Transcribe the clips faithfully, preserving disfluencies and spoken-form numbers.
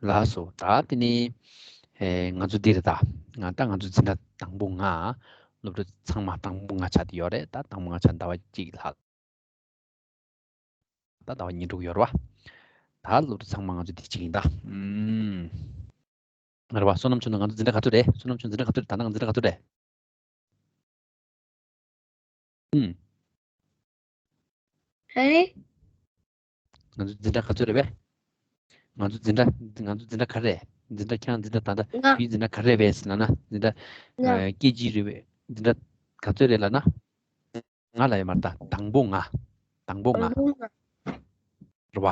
ལགས་སོ། ད་དེ་ནི་ཨེ་ང་ཚོ་འདི་རེད་ད། ང་ད་ང་ཚོ་འཛིན་གྲྭ་དང་པོ་ལྔ། སློབ་ཕྲུག་ཚང་མ་དང་པོ་ལྔ་ཆགས་བསྡད་ཡོད་རེད། ད་དང་པོ་ལྔ་ཆགས་ཟླ་བ་གཅིག་ལྷག་ད་ཟླ་བ་གཉིས་འགྲོ་གི་ཡོད་རེད་བ། ད་སློབ་ཕྲུག་ཚང་མ་ང་ཚོ་འདི་གཅིག་ཡིན་ད། ཨུམ། རེད་བ། བསོད་ནམས་ཆུང་དུ་ང་ཚོ་འཛིན་གྲྭ་ག་ཚོད་རེད། བསོད་ནམས་ཆུང་འཛིན་གྲྭ་ག་ཚོད་རེད། ད་ལྟ་ང་འཛིན་གྲྭ་ག་ཚོད་རེད། ཨུམ། ཧེ། ང་ཚོ་འཛིན་གྲྭ་ག་ཚོད་རེད་པས། ང་ཚོ་འཛིན་གྲྭ་ང་ཚོ་འཛིན་གྲྭ་ག་རེ་རེད། འཛིན་གྲྭ་ཁྱེད་རང་འཛིན་གྲྭ་ད་ལྟ་ང་བུའི་འཛིན་གྲྭ་ག་རེ་རེད་པས་ཟེར་ན་ན། འཛིན་གྲྭ་ང་ཨ་ཀེ་ཇི་རེད་པས། འཛིན་གྲྭ་ག་ཚོད་རེད་ལབ་ན། ང་ལབ་ཡོད་མ་རེད་ད། དང་པོ་ལྔ། དང་པོ་ལྔ། དང་པོ་ལྔ། རེད་བ།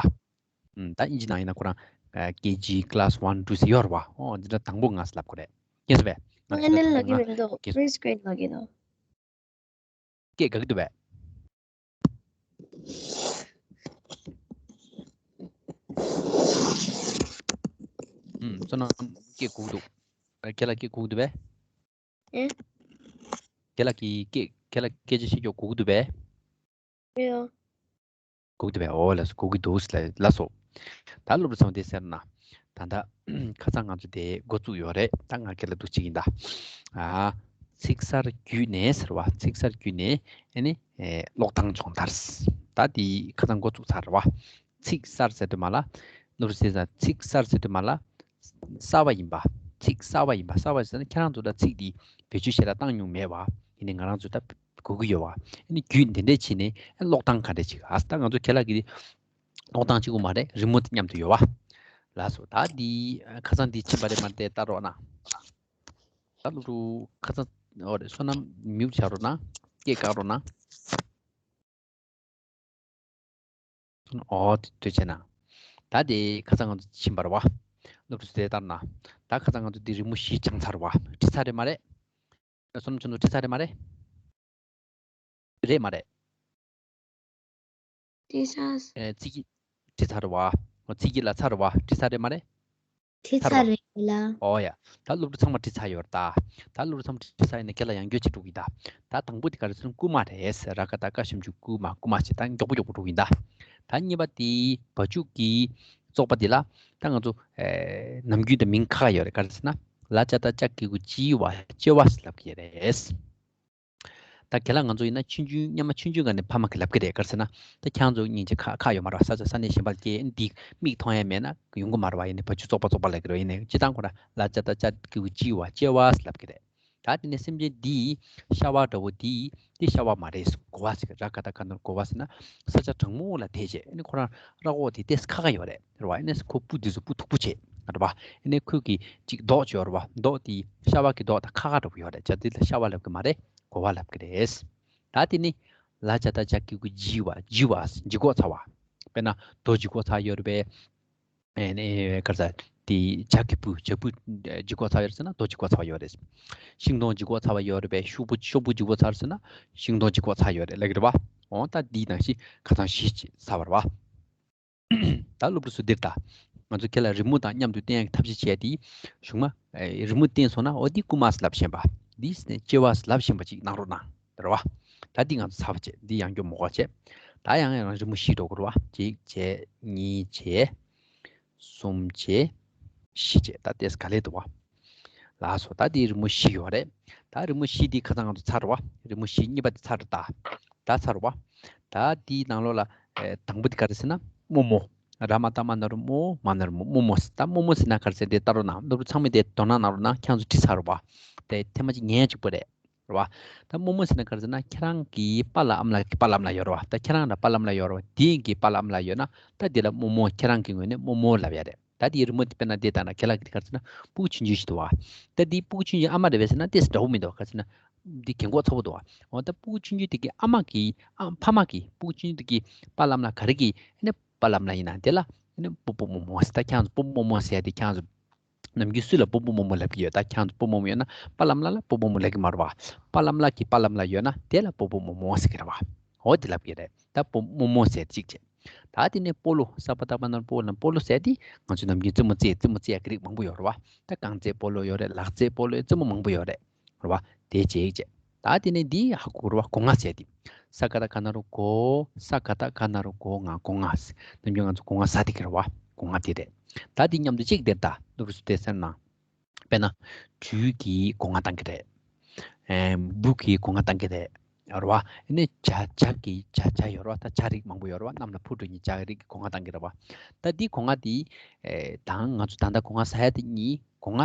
ཨུམ། ད་དབྱིན་ཇི་ནང་ཡིན་ན་ཁོ་རང་ཨ་ཀེ་ཇི་ཀི་ལ་སི་ཝན་ཊུ་ཟེར་ཡོད་རེད་བ། ཨོ་འཛིན་གྲྭ་དང་པོ་ལྔ་ཟེར་ལབ་དགོས་རེད། ངས་ཟེར་བས། ང་ཚོ་ཕའི་ནལ་ལབ་ཀྱི་མི་འདུག་ཀེ་ཕི་རི་ཝི་ཡས་གི་རེཌ་ལབ་ཀྱི་འདུག་སྐད་དགའ་གི་འདུག་བས། ཨུམ། བསོད་ནམས་སྐད་གོ་གི་འདུག་ཁྱེད་ལ་སྐད་གོ་གི་འདུག་བས། ཨེ། ཁྱེད་ལ་གི་སྐད་ཁྱེད་ལ་སྐད་ཆ་བཤད་རྒྱུ་གོ་གི་འདུག་བས། ཡོ། གོ་གི་འདུག་བས། ཨོ་ལགས་སོ། གོ་གི་འདུག་ལ་ལགས་སོ། ད་སློབ་ཕྲུག་ཚང་མ་དེ་ཟེར་ན། ད་ལྟ་ཁ་སང་ང་ཚོ་དེ་འགོ་བཙུགས་ཡོད་རེད། ད་ང་ཁྱེད་ལ་འདུག་ཅིག་ཡིན་ད། ཨ། ཚིག་གསར་བརྒྱུད་ནས་ཟེར་བ། ཚིག་གསར་བརྒྱུད་ནས་ཨ་ནི་ཨེ་ཀློག་སྟངས་སྦྱོང་བརྡར། ད་དེ་ཁ་སང་འགོ་བཙུགས་ཚར་བ། ཚིག་གསར་ཟེར་དུས་མ་ལ། སློབ་ཕྲུག་ཚང་མ་ཚིག་གསར་ཟེར་དུས་མ་ལ། གསར་བ་ཡིན་པ། ཚིག་གསར་བ་ཡིན་པ། གསར་བ་ཟེར་ན་ཁྱེད་རང་ཚོ་ད་ཚིག་འདི་བེད་སྤྱོད་ཞེ་དྲག་བཏང་མྱོང་མེད་པ། ཡིན་ནའི་ང་རང་ཚོ་ད་གོ་གི་ཡོད་པ། ཨ་ནི་བརྒྱུད་འདི་འདྲས་བྱས་ནས་ཨ་ཀློག་སྟངས་ག་འདྲས་ཅིག་ཨ་ད་ང་ཚོ་ཁྱེད་ལ་གི་ཀློག་སྟངས་གཅིག་པོ་མ་རེད། རི་མོ་དེ་མཉམ་དུ་ཡོད་པ། ལགས་སོ། ད་འདི་ཁ་སང་འདི་ཕྱིན་པ་རེད་མ་རེད་ལྟ་རོགས་གནང་། ད་སློབ་ཕྲུག་ཁ་སང་ཨོ་རེད། བསོད་ནམས་མིའུཊ་བྱ་རོགས་གནང་། སྐད་བཀག་རོགས་གནང་། ཨོ་དེ་འདྲ་བྱས་ན། ད་དེ་ཁ་སང་ང་ཚོ་ཕྱིན་པ་རེད་བ། སློབ་ཕྲུག་ཚོ་དེ་ལྟར་ན། ད་ཁ་སང་ང་ཚོ་འདི་རི་མོ་བཞི་སྦྱངས་ཚར་བ། བྲིས་ཚར་རེད་མ་རེད། བསོད་ནམས་ཆུང་དུ་བྲིས་ཚར་རེད་མ་རེད། རེད་མ་རེད། བྲིས་ཚར། ཨེ་ཚིག་གི་བྲིས་ཚར་རེད་བ། ཚིག་གི་ལ་ཚར་རེད་བ། བྲིས་ཚར་རེད་མ་རེད། བྲིས་ཚར་བ། ཚར་རེད་ལ། ཨོ་ཡ། ད་སློབ་ཕྲུག་ཚང་མ་བྲིས་ཚར་ཡོད་རེད་ད། ད་སློབ་ཕྲུག་ཚང་མ་བྲིས་ཚར་ཡིན་ན་ཁྱེད་ལ་ཡང་བསྐྱར་ཅིག་འགྲོ་གི་ཡིན་ད། ད་དང་པོ་དེ་ག་རེ་ཟེར་ན་རྐུ་མ་རེད། ར་ཀ་ཏ་ཀ་ཞབས་ཀྱུ་རྐུ་མ། རྐུ་མ་བྱས། ད་མགྱོགས་པོ་མགྱོགས་པོ་འགྲོ་གི་ཡིན་ད། ད་གཉིས་པ་དེ་བ་ཕྱུགས་ཀྱི་བཙོག་པ་དེ་ལ། ད་ང་ཚོ་ཨེ་ནམ་རྒྱུན་དུ་མིང་ཁ་ཁ་ཡོད་རེད། ག་རེ་ཟེར་ན། ལ་ཅ་ཏ་ཅ་གི་གུ་ལྕི་བ་ལྕི་བ་ཟེར་ལབ་ཀྱི་རེད། ད་ཁྱེད་ལ་ང་ཚོ་ཡིན་ན་ཆུང་ཆུང་སྔོན་མ་ཆུང་ཆུང་སྒང་ནས་ཕ་མ་གིས་ལབ་ཀྱི་རེད། ག་རེ་ཟེར་ན། ད་ཁྱེད་རང་ཚོ་སྙིང་རྗེ་ཁ་ཁ་ཡོད་མ་རེད་བ། ས་ཆ་ས་གནས་གཞན་པ་ལ་སྐྱེས་འདི་མིག་མཐོང་ཡ་མེད་ན་ཡོང་གི་མ་རེད་བ། ཡིན་ནའི་བ་ཕྱུགས་བཙོག་པ་བཙོག་པ་ལབ་ཀྱི་རེད། ཡིན་ནའི་སྤྱིར་བཏང་ཁོ་རང་ལ་ཅ་ད་ཅ་གི་གུ་ལྕི་བ་ལྕི་བ་ལབ་ཀྱི་རེད། ད་དེ་ནས་སེམས་ཅན་འདི་ཤ་བ་འདྲ་བོ་འདི་འདི་ཤ་བ་མ་རེད། གོ་བ་ཟེར་གི། ར་ཀ་ཏ་ཀ་ན་རོ་གོ་བ་ཟེར་ན་ས་ཆ་གྲང་མོ་ལ་བསྡད་བྱས། ཨ་ནི་ཁོ་རང་ར་འོག་དེ་ཏོག་ཙམ་ཁ་ཁ་ཡོད་རེད། རེད་བ། ཨ་ནི་ཁོ་སྤུ་འདི་ཚོ་སྤུ་མཐུག་པོ་བྱས། རེད་བ། ཨ་ནི་ཁོ་གི་ཅིག་མདོག་ཅིག་ཡོད་རེད་བ། མདོག་དེ་ཤ་བ་གི་མདོག་དང་ཁ་ཁ་འདྲ་བོ་ཡོད་རེད། བྱས་ཙང་འདི་ལ་ཤ་བ་ལབ་ཀྱི་མ་རེད། གོ་བ་ལབ་ཀྱི་རེད། ད་དེ་ནི་ལ་ཅ་ད་ཅ་གི་གུ་ལྕི་བ། ལྕི་བ་ལྗིད་ཁོག་ཚ་བ། དཔེར་ན་རྡོ་ལྗིད་ཁོག་ཚ་ཡོད་རེད་པས། ཨེ་ནས་ག་རེ་ཟེར། དེ་ཇ་གི་སྤུ་ཇ་སྤུ་ལྗིད་ཁོག་ཚ་ཡོད་རེད་ཟེར་ན་རྡོ་ལྗིད་ཁོག་ཚ་བ་ཡོད་རེད། ཤིང་སྡོང་ལྗིད་ཁོག་ཚ་བ་ཡོད་རེད་པས། ཤོག་བུ་ཤོག་བུ་ལྗིད་ཁོག་ཚ་རེད་ཟེར་ན་ཤིང་སྡོང་ལྗིད་ཁོག་ཚ་ཡོད་རེད་ལབ་ཀྱི་རེད་བ། འོ་ད་འདི་ནང་བཞིན་ཁ་སང་བཞི་ཅིག་ཚར་བ་རེད་བ། ད་སློབ་ཕྲུག་ཚོ་འདིར་ད། ང་ཚོ་ཁྱེད་ལ་རི་མོ་དང་མཉམ་དུ་བསྟན་ཡག་གི་ཐབས་ཤེས་བྱས་ཏེ། གཞུག་མ་ཨེ་རི་མོ་བསྟན་སོང་ན་འོ་འདི་རྐུ་མ་ཟེར་ལབ་ཤེས་པ། འདི་ནས་ལྕི་བ་ཟེར་ལབ་ཤེས་པ་ཅིག་གནང་རོགས་གནང་། རེད་བ། ད་འདི་ང་ཚོ་ཚར་བ་བྱས། འདི་ཡང་བསྐྱར་མ་དགོས་བྱས། ད་ཡང་ཡང་རི་མོ་བཞི་འགྲོ་དགོས་རེད་བ། གཅིག་བྱས། གཉིས་བྱས། གསུམ་བྱས། བཞི་བྱས། ད་ལྟས་ག་ལེར་འདུག་བ། ལགས་སོ། ད་འདི་རི་མོ་བཞི་ཡོད་རེད། ད་རི་མོ་བཞི་འདི་ཁ་སང་ང་ཚོ་ཚར་བ། རི་མོ་བཞི་གཉིས་པ་འདི་ཚར་རེད་ད། ད་ཚར་བ། ད་འདིའི་ནང་ལོགས་ལ་ཨེ་དང་པོ་འདི་ག་རེ་ཟེར་ན་རྨོ་མོ། ར་མ་བཏགས་རྨ་ན་རོ་རྨོ། མ་ན་རོ་མོ། རྨོ་མོ་ཟེར། ད་རྨོ་མོ་ཟེར་ན་ག་རེ་ཟེར་འདི་ལྟ་རོགས་གནང་། སློབ་ཕྲུག་ཚང་མས་དེ་དོ་སྣང་གནང་རོགས་གནང་། ཁྱེད་ཚོ་བྲིས་ཚར་རེད་བ། དེ་ཐེངས་མ་གཅིག་ཉན་ཡ་གཅིག་པོ་རེད། རེད་བ། ད་རྨོ་མོ་ཟེར་ན་ག་རེ་ཟེར་ན་ཁྱེད་རང་གི་པཱ་ལགས་ཨ་མ་ལགས་ཀྱི་པཱ་ལགས་ཨ་མ་ལགས་ཡོད་རེད་བ། ད་ཁྱེད་རང་ལ་པཱ་ལགས་ཨ་མ་ལགས་ཡོད་རེད་བ། དེ་གི་པཱ་ལགས་ཨ་མ་ལགས་ཡོད་ན་ད་དེ་ལ་རྨོ་མོ། ཁྱེད་རང་གི་ངོས་ནས་རྨོ་མོ་ལབ་ཡ་རེད། ད་དེའི་རི་མོ་དེ་དཔེར་ན་དེ་ལྟ་ན་ཁྱེད་ལ་གི་དེ་ག་རེ་ཟེར་ན་སྤུ་གུ་ཆུང་ཆུང་ཞིག་འདུག་བ། ད་དེའི་སྤུ་གུ་ཆུང་ཆུང་ཨ་མ་རེད་པས་ཟེར་ན་ཏོག་ཙམ་འདྲ་བོ་མི་འདུག་ག་རེ་ཟེར་ན་འདི་རྒན་གོག་ཚ་པོ་འདུག་བ། འོ་ད་སྤུ་གུ་ཆུང་ཆུང་དེ་གི་ཨ་མ་གི་ཨ་ཕ་མ་གི་སྤུ་གུ་ཆུང་ཆུང་དེ་གི་པཱ་ལགས་ཨ་མ་ལགས་ག་རེ་གི་ཨ་ནི་པཱ་ལགས་ཨ་མ་ལགས་ཡིན་ན་དེ་ལ་ཨ་ནི་སྤོ་སྤོ་རྨོ་རྨོ་ཟེར། ད་ཁྱེད་ཚོ་སྤོ་སྤོ་རྨོ་རྨོ་ཟེར་ཏེ་ཁྱེད་ཚོ་ནམ་རྒྱུན་སུ་ལ་སྤོ་སྤོ་རྨོ་རྨོ་ལབ་ཀྱི་ཡོད། ད་ཁྱེད་ཚོ་སྤོ་རྨོ་རྨོ་ཡོད་ན་པཱ་ལགས་ཨ་མ་ལགས་ལ་སྤོ་སྤོ་རྨོ་ལབ་ཀྱི་མ་རེད་བ། པཱ་ལགས་ཨ་མ་ལགས་ཀྱི་པཱ་ལགས་ཨ་མ་ལགས་ཡོད་ན་དེ་ལ་སྤོ་སྤོ་རྨོ་རྨོ་ཟེར་གྱི་རེད་བ། འོ་དེ་ལབ་ཀྱི་རེད། ད་སྤོ་རྨོ་རྨོ་ཟེར་གཅིག་བྱས། ད་དེ་ནས་སྤོ་ལོ། ས་པ་བཏགས་སྤ་ན་རོ་སྤོ་ལོ། སྤོ་ལོ་ཟེར་དེ་ང་ཚོ་ནམ་རྒྱུན་རྩེད་མོ་རྩེ། རྩེད་མོ་རྩེ་ཡག་གི་རིགས་མང་པོ་ཡོད་རེད་བ། ད་རྐང་རྩེད་སྤོ་ལོ་ཡོད་རེད། ལག་རྩེད་སྤོ་ལོ་ཡོད། རྩེད་མོ་མང་པོ་ཡོད་རེད། རེད་བ། དེ་བྱས་བྱས། ད་དེ་ནས་འདི་ཧ་གོ་རེད་བ། སྒོ་ང་ཟེར་དེ། ས་ཀ་བཏགས་སྒ་ན་རོ་སྒོ། ས་ཀ་བཏགས་སྒ་ན་རོ་སྒོ་ང་། སྒོ་ང་ཟེར། ནམ་རྒྱུན་ང་ཚོ་སྒོ་ང་ཟ་བསྡད་ཀྱི་རེད་བ། སྒོ་ང་དེ་རེད། ད་འདི་མཉམ་དུ་གཅིག་འདིར་ད་སློབ་ཕྲུག་སུ་དེ་སེམས་ནང་། དཔེར་ན། སྦྲུལ་གྱིས་སྒོ་ང་བཏང་གི་རེད། ཨེ། འབུ་གིས་སྒོ་ང་བཏང་གི་རེད། རེད་བ། ཨ་ནི་བྱ་བྱ་གི་བྱ་བྱ་ཡོད་རེད་བ། ད་བྱ་རིགས་མང་པོ་ཡོད་རེད་བ། གནམ་ལ་འཕུར་འགྲོ་མཁན་བྱ་རིགས་ཀྱི་སྒོ་ང་བཏང་གི་རེད་བ། ད་འདི་སྒོ་ང་འདི། ཨེ། དང་ང་ཚོ་ད་ལྟ་སྒོ་ང་ཟ་ཡ་དེ་གཉིས་སྒོ་ང་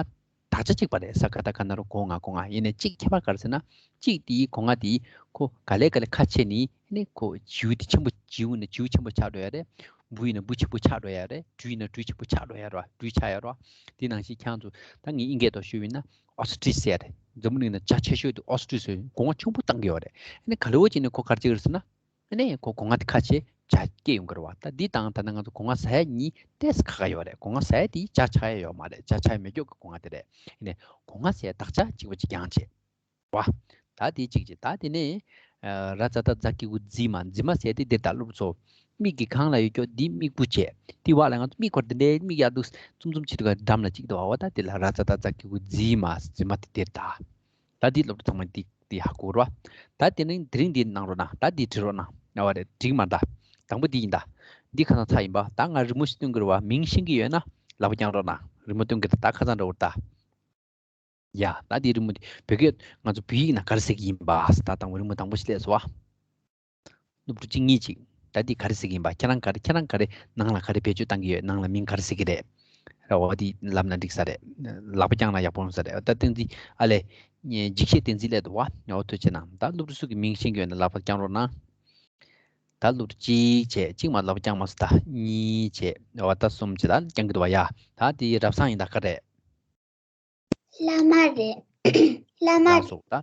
དག་ཆ་གཅིག་པ་རེད། ས་ག་བཏགས་སྒ་ན་རོ་སྒོ་ང་སྒོ་ང་། ཡིན་ནའི་གཅིག་ཁྱད་པར་ག་རེ་ཟེར་ན། གཅིག་དེའི་སྒོ་ང་དེ་ཁོ་ག་ལེ་ག་ལེ་ཁ་ཕྱེ་ནས་ཨ་ནི་ཁོ་བྱིའུ་དེ་ཆེན་པོ། བྱིའུ་ཡིན་ན་བྱིའུ་ཆེན་པོ་ཆགས་འགྲོ་ཡ་རེད། འབུ་ཡིན་ན་འབུ་ཆེན་པོ་ཆགས་འགྲོ་ཡ་རེད། སྦྲུལ་ཡིན་ན་སྦྲུལ་ཆེན་པོ་ཆགས་འགྲོ་ཡ་རེད་བ། སྦྲུལ་ཆགས་ཡ་རེད་བ། དེ་ནང་བཞིན་ཁྱེད་རང་ཚོ་ད་ངས་དབྱིན་སྐད་ཐོག་ཞུས་པ་ཡིན་ན་ཨོ་སི་ཊི་རིཆ་ཟེར་ཡ་རེད། འཛམ་བུ་གླིང་ན་བྱ་ཆེ་ཤོས་དེ་ཨོ་སི་ཊི་རིཆ་ཟེར། སྒོ་ང་ཆེན་པོ་བཏང་གི་ཡོད་རེད། ཨ་ནི་ག་ལེ་བ་བྱས་ནས་ཁོ་ག་རེ་བྱེད་ཀྱི་རེད་ཟེར་ན། ཨ་ནི་ཁོ་སྒོ་ང་དེ་ཁ་ཕྱེ་བྱ་སྐྱེ་ཡོང་གི་རེད་བ། ད་འདི་དང་ད་ནི་ང་ཚོ་སྒོ་ང་ཟ་ཡ་གཉིས་ཏོག་ཙམ་ཁ་ཁ་ཡོད་རེད། སྒོ་ང་ཟ་ཡ་དེ་བྱ་ཆགས་ཡ་ཡོད་མ་རེད། བྱ་ཆགས་ཡ་མེད་སྐྱོ་གི་སྒོ་ང་དེ་རེད། ཡིན་ནའི་སྒོ་ང་ཟ་ཡ་དག་ཆ་གཅིག་པ་གཅིག་རྐྱང་བྱས་བ། ད་དེ་གཅིག་བྱས། ད་དེ་ནས་ཨ། ར་ཛ་ད་ཛ་གི་གུ་ཛི་མ། ཛི་མ་ཟེར་དེ་འདིར་ད་སློབ་ཕྲུག་ཚོ། མིག་གི་སྒང་ལ་ཡོད་སྐྱོ་འདི་མིག་སྤུ་བྱས། དེ་བ་ལ་ང་ཚོ་མིག་སྐོར་དེ་འདྲའི་མིག་ཡར་འདུག་ཙུམ་ཙུམ་བྱེད་དུས་ག་འགྲམ་ལ་གཅིག་འདུག་བ། འོ་ད་དེ་ལ་ར་ཛ་ད་ཛ་གི་གུ་ཛི་མ། ཛི་མ་དེ་འདིར་ད། ད་འདི་སློབ་ཕྲུག་ཚང་མ་འདི་འདི་ཧ་གོ་རོ། ད་དེ་ནས་དེ་རིང་འདི་གནང་རོགས་གནང་། ད་འདི་བྲིས་རོགས་གནང་། ཨ་བ་རེད། འགྲིག་མ་ད། དང་པོ་འདི་ཡིན་ད། འདི་ཁ་སང་ཚར་ཡིན་པ། ད་ང་རི་མོ་ཞིག་སྟོན་གི་རེད་བ། མིང་ཤེས་ཀྱི་ཡོད་ན་ལག་པ་བརྐྱངས་རོགས་གནང་། རི་མོ་སྟོན་གི་རེད། ད་ཁ་སང་འདྲ་བོ་ད། ཡ། ད་འདི་རི་མོ་འདི་བོད་སྐད་ང་ཚོ་བོད་ཡིག་ནང་ག་རེ་ཟེར་གི་ཡིན་པ། ད་དང་པོ་རི་མོ་དང་པོ་ཞིག་སླེབས་སོང་བ། སློབ་ཕྲུག་གཅིག་གཉིས་ཅིག་ད་འདི་ག་རེ་ཟེར་གི་ཡིན་པ། ཁྱེད་རང་ག་རེ། ཁྱེད་རང་ག་རེ་ནང་ལ་ག་རེ་བེད་སྤྱོད་བཏང་གི་ཡོད། ནང་ལ་མིང་ག་རེ་ཟེར་གི་རེད། ར་བ་འདི་ལབ་ན་འགྲིག་ས་རེད། ལག་པ་བརྐྱངས་ན་ཡག་པོ་ཡོང་ས་རེད། ད་བསྟན་འཛིན། ཨ་ལས། འཇིགས་བྱེད་བསྟན་འཛིན་སླེབས་འདུག་བ། འོ་ཐུགས་རྗེ་གནང་། ད་སློབ་ཕྲུག་སུ་གི་མིང་ཤེས་ཀྱི་ཡོད་ན་ལག་པ་བརྐྱངས་རོགས་གནང་། ད་སློབ་ཕྲུག་གཅིག་བྱས། གཅིག་མ་ལག་པ་བརྐྱངས་མ་སོང་། ད་གཉིས་བྱས། འོ་ད་གསུམ་བྱས། ད་བརྐྱངས་ཀྱི་འདུག་བ། ཡ། ད་དེ་རབ་བཟང་ཡིན་ད། ག་རེ། བླ་མ་རེད། བླ་མ་ལགས་རེད། སོ། ད་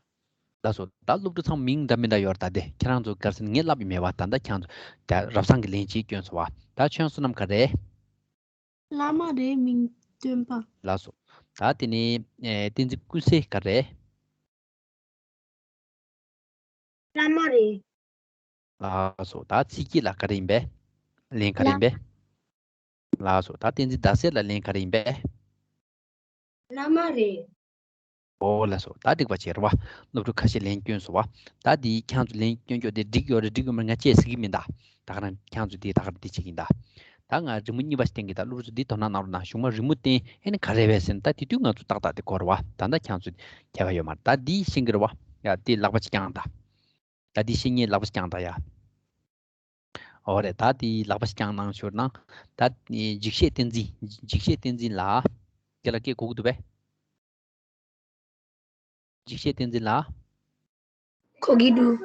ལགས་སོ། ད་སློབ་ཕྲུག་ཚང་མ་མིང་འདྲ་མི་འདྲ་ཡོད་རེད། ད་དེ་ཁྱེད་རང་ཚོ་ག་རེ་ཟེར་ན་ངས་ལབ་ཡོད་མེད་བ། ད་ད་ཁྱེད་རང་ཚོ་ད་རབ་བཟང་གི་ལན་གཅིག་སྐྱོན་སོང་བ། ད་ཁྱོད་བསོད་ནམས་ག་རེ། བླ་མ་རེད། མིང་སྟོན་པ། ལགས་སོ། ད་དེ་ནས་ཨེ། བསྟན་འཛིན་ཀུན་གསལ་ག་རེ། བླ་མ་རེད། ལགས་སོ། ད་ཚེ་སྐྱིད་ལ་ག་རེ་ཡིན་པས། ལན་ག་རེ་ཡིན་པས། ལགས་སོ། ད་བསྟན་འཛིན་ཟླ་གསལ་ལ་ལན་ག་རེ་ཡིན་པས། བླ་མ་རེད། ཨོ་ལགས་སོ། ད་འགྲིག་པ་བྱས་རེད་བ། སློབ་ཕྲུག་ཁ་ཤས་ལན་སྐྱོན་སོང་བ། ད་འདི་ཁྱེད་ཚོ་ལན་སྐྱོན་སྐྱོན་དེ་འགྲིག་ཡོད་རེད་འགྲིག་ཡོད་མ་རེད་ང་བཅས་ཟེར་གི་མིན་ད། ད་ག་རང་ཁྱེད་ཚོ་འདི་ད་ག་རང་འདི་བྱེད་ཀྱི་ཡིན་ད། ད་ང་རི་མོ་གཉིས་པ་ཞིག་བསྟན་གི། ད་སློབ་ཕྲུག་ཚོ་འདི་དོ་སྣང་གནང་རོགས་གནང་། གཞུག་མ་རི་མོ་བསྟན་ཨེ་ནི་ག་རེ་བས་ཟེར་ན། ད་དེ་དུས་ང་ཚོ་ཏག་ཏག་དེ་གོ་རེད་བ། ད་ད་ཁྱེད་ཚོ་ཁྱད་པར་ཡོད་མ་རེད། ད་འདི་ཤེས་ཀྱི་རེད་བ། ཡ་དེ་ལག་པ་ཅིག་བརྐྱངས་ད། ད་འདི་ཤེས་མཁན་ལག་པ་ཅིག་བརྐྱངས་ད་ཡ། ཨོ་རེད། ད་དེ་ལག་པ་ཞིག་བརྐྱངས་གནང་ཤོར་ན། ད་འཇིགས་བྱེད་བསྟན་འཛིན། འཇིགས་བྱེད་བསྟན་འཛིན་ལ། ཁྱེད་ལ་སྐད་གོ་གི་འདུག་པས། འཇིགས་བྱེད་བསྟན་འཛིན་ལ། གོ་གི་འདུག་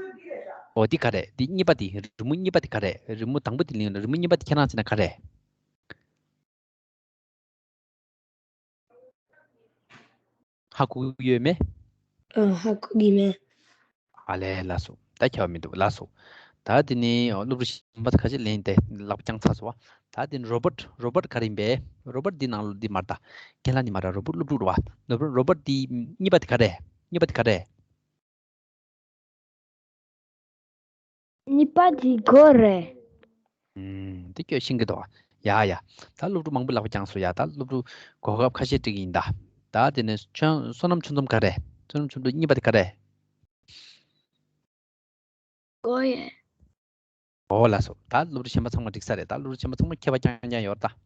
ཨོ་དེ་ག་རེད། དེ་གཉིས་པ་དེ། རི་མོ་གཉིས་པ་དེ་ག་རེད། རི་མོ་དང་པོ་དེ་ལེན་ཡོང་ན། རི་མོ་གཉིས་པ་དེ་ཁྱེད་རང་བྱས་ན་ག་རེད། ཧ་གོ་གི་ཡོད་མེད། ཨ། ཧ་གོ་གི་མེད། ཨ་ལས། ལགས་སོ། ད་ཁྱད་པར་མི་འདུག་ལགས་སོ། ད་དེ་ནས་སློབ་ཕྲུག་གཞན་པ་ཁ་ཤས་ལན་དེ་ལག་པ་བརྐྱངས་ཚར་སོང་བ། ད་དེ་ནས་རོ་བོཊ། རོ་བོཊ་ག་རེ་ཡིན་པས། རོ་བོཊ་འདི་ནང་ལོགས་འདི་མ་རེད་ད། རྒན་ལགས་འདི་མ་རེད། རོ་བོཊ་སློབ་ཕྲུག་རེད་བ། རོ་བོཊ། རོ་བོཊ་འདི་གཉིས་པ་དེ་ག་རེ། གཉིས་པ་དེ་ག་རེ། གཉིས་པ་དེ་སྒོ་རེད། ཨུམ། དེ་ཁྱོད་ཤེས་ཀྱི་འདུག་ཡ་ཡ། ད་སློབ་ཕྲུག་མང་པོ་ལག་པ་བརྐྱངས་སོང་ཡ། ད་སློབ་ཕྲུག་གོ་སྐབས་ཁ་ཤས་སྤྲད་ཀྱི་ཡིན་ད། ད་དེ་ནས་ཁྱོད་བསོད་ནམས་ཆོས་འཛོམས་ག་རེ། བསོད་ནམས་ཆོས་འཛོམས་གཉིས་པ་དེ་ག་རེ། སྒོ་ཡ། ཨོ་ལགས་སོ། ད་སློབ་ཕྲུག་གཞན་པ་ཚང་མ་འགྲིག་ས་རེད། ད་སློབ་ཕྲུག་གཞན་པ་ཚང་མ་མཁས་པ་རྐྱང་རྐྱང་ཡོད་རེད་ད།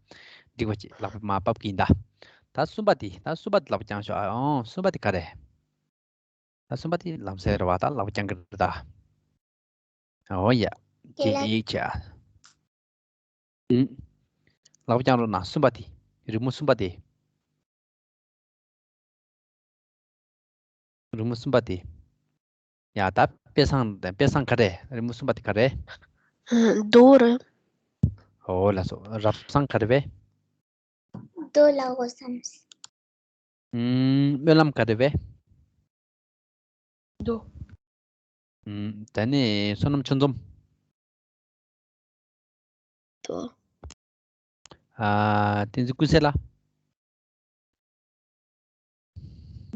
འགྲིག་པ་ཅིག་ལག་པ་མར་ཕབ་ཀྱི་ཡིན་ད། ད་གསུམ་པ་དེ། ད་གསུམ་པ་དེ་ལག་པ་བརྐྱངས་ཤོག་ཨ། ཨོ་གསུམ་པ་དེ་ག་རེ། ད་གསུམ་པ་དེ་ལམ་སེང་རེད་བ། ད་ལག་པ་བརྐྱང་གི་རེད་ད། ཨོ་ཡ། དེ་ལ་ཅིག་བྱ། ཨུམ། ལག་པ་བརྐྱང་རོགས་གནང་། གསུམ་པ་དེ། རི་མོ་གསུམ་པ་དེ། རི་མོ་གསུམ་པ་དེ། ཡ་ད་དཔེ་བཟང་། དཔེ་བཟང་ག་རེ། རི་མོ་གསུམ་པ་དེ་ག་རེ། རྡོ་རེད། ཨོ་ལགས་སོ། རབ་བཟང་ག་རེ་བས། རྡོ་ལ་འོ་བསམ། ཨུམ། སྨོན་ལམ་ག་རེ་བས། རྡོ། ཨུམ། ད་ནི་བསོད་ནམས་ཆོས་འཛོམས། རྡོ། ཨ། བསྟན་འཛིན་ཀུན་གསལ་ལ།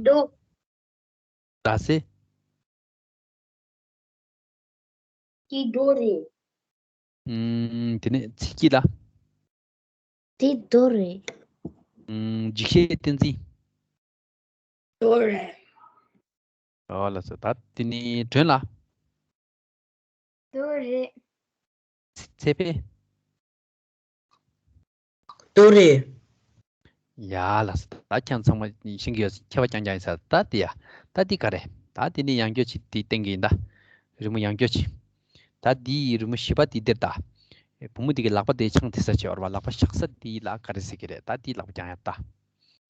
རྡོ། ཟླ་ཟེར། དེ་རྡོ་རེད། ཨུམ། དེ་ནས་ཚེ་སྐྱིད་ལ། དེ་རྡོ་རེད། ཨུམ། འཇིགས་བྱེད་བསྟན་འཛིན། རྡོ་རེད། ཨོ་ལགས་སོ། ད་དེ་ནས་སྒྲོན་ལ། རྡོ་རེད། ཚེ་འཕེལ། རྡོ་རེད། ཡ་ལགས་སོ། ད་ཁྱེད་ཚང་མ་ཤེས་ཀྱི་ཡོད། ཁྱད་པར་རྐྱང་རྐྱང་ཡིན་ས། ད་དེ་ཡ། ད་དེ་ག་རེ། ད་དེ་ནི་ཡང་བསྐྱར་ཅིག་དེ་བསྟན་གྱི་ཡིན་ད། རི་མོ་ཡང་བསྐྱར་ཅིག་ད་དེའི་རི་མོ་བཞི་པ་དེ་འདིར་ད། བུ་མོ་དེ་གི་ལག་པ་དེ་འཆང་དེ་ས་བྱེད་བར་བ། ལག་པ་བཞག་ས་དེ་ལ་ག་རེ་ཟེར་གྱི་རེད། ད་དེའི་ལག་པ་རྐྱང་ཡ་ད།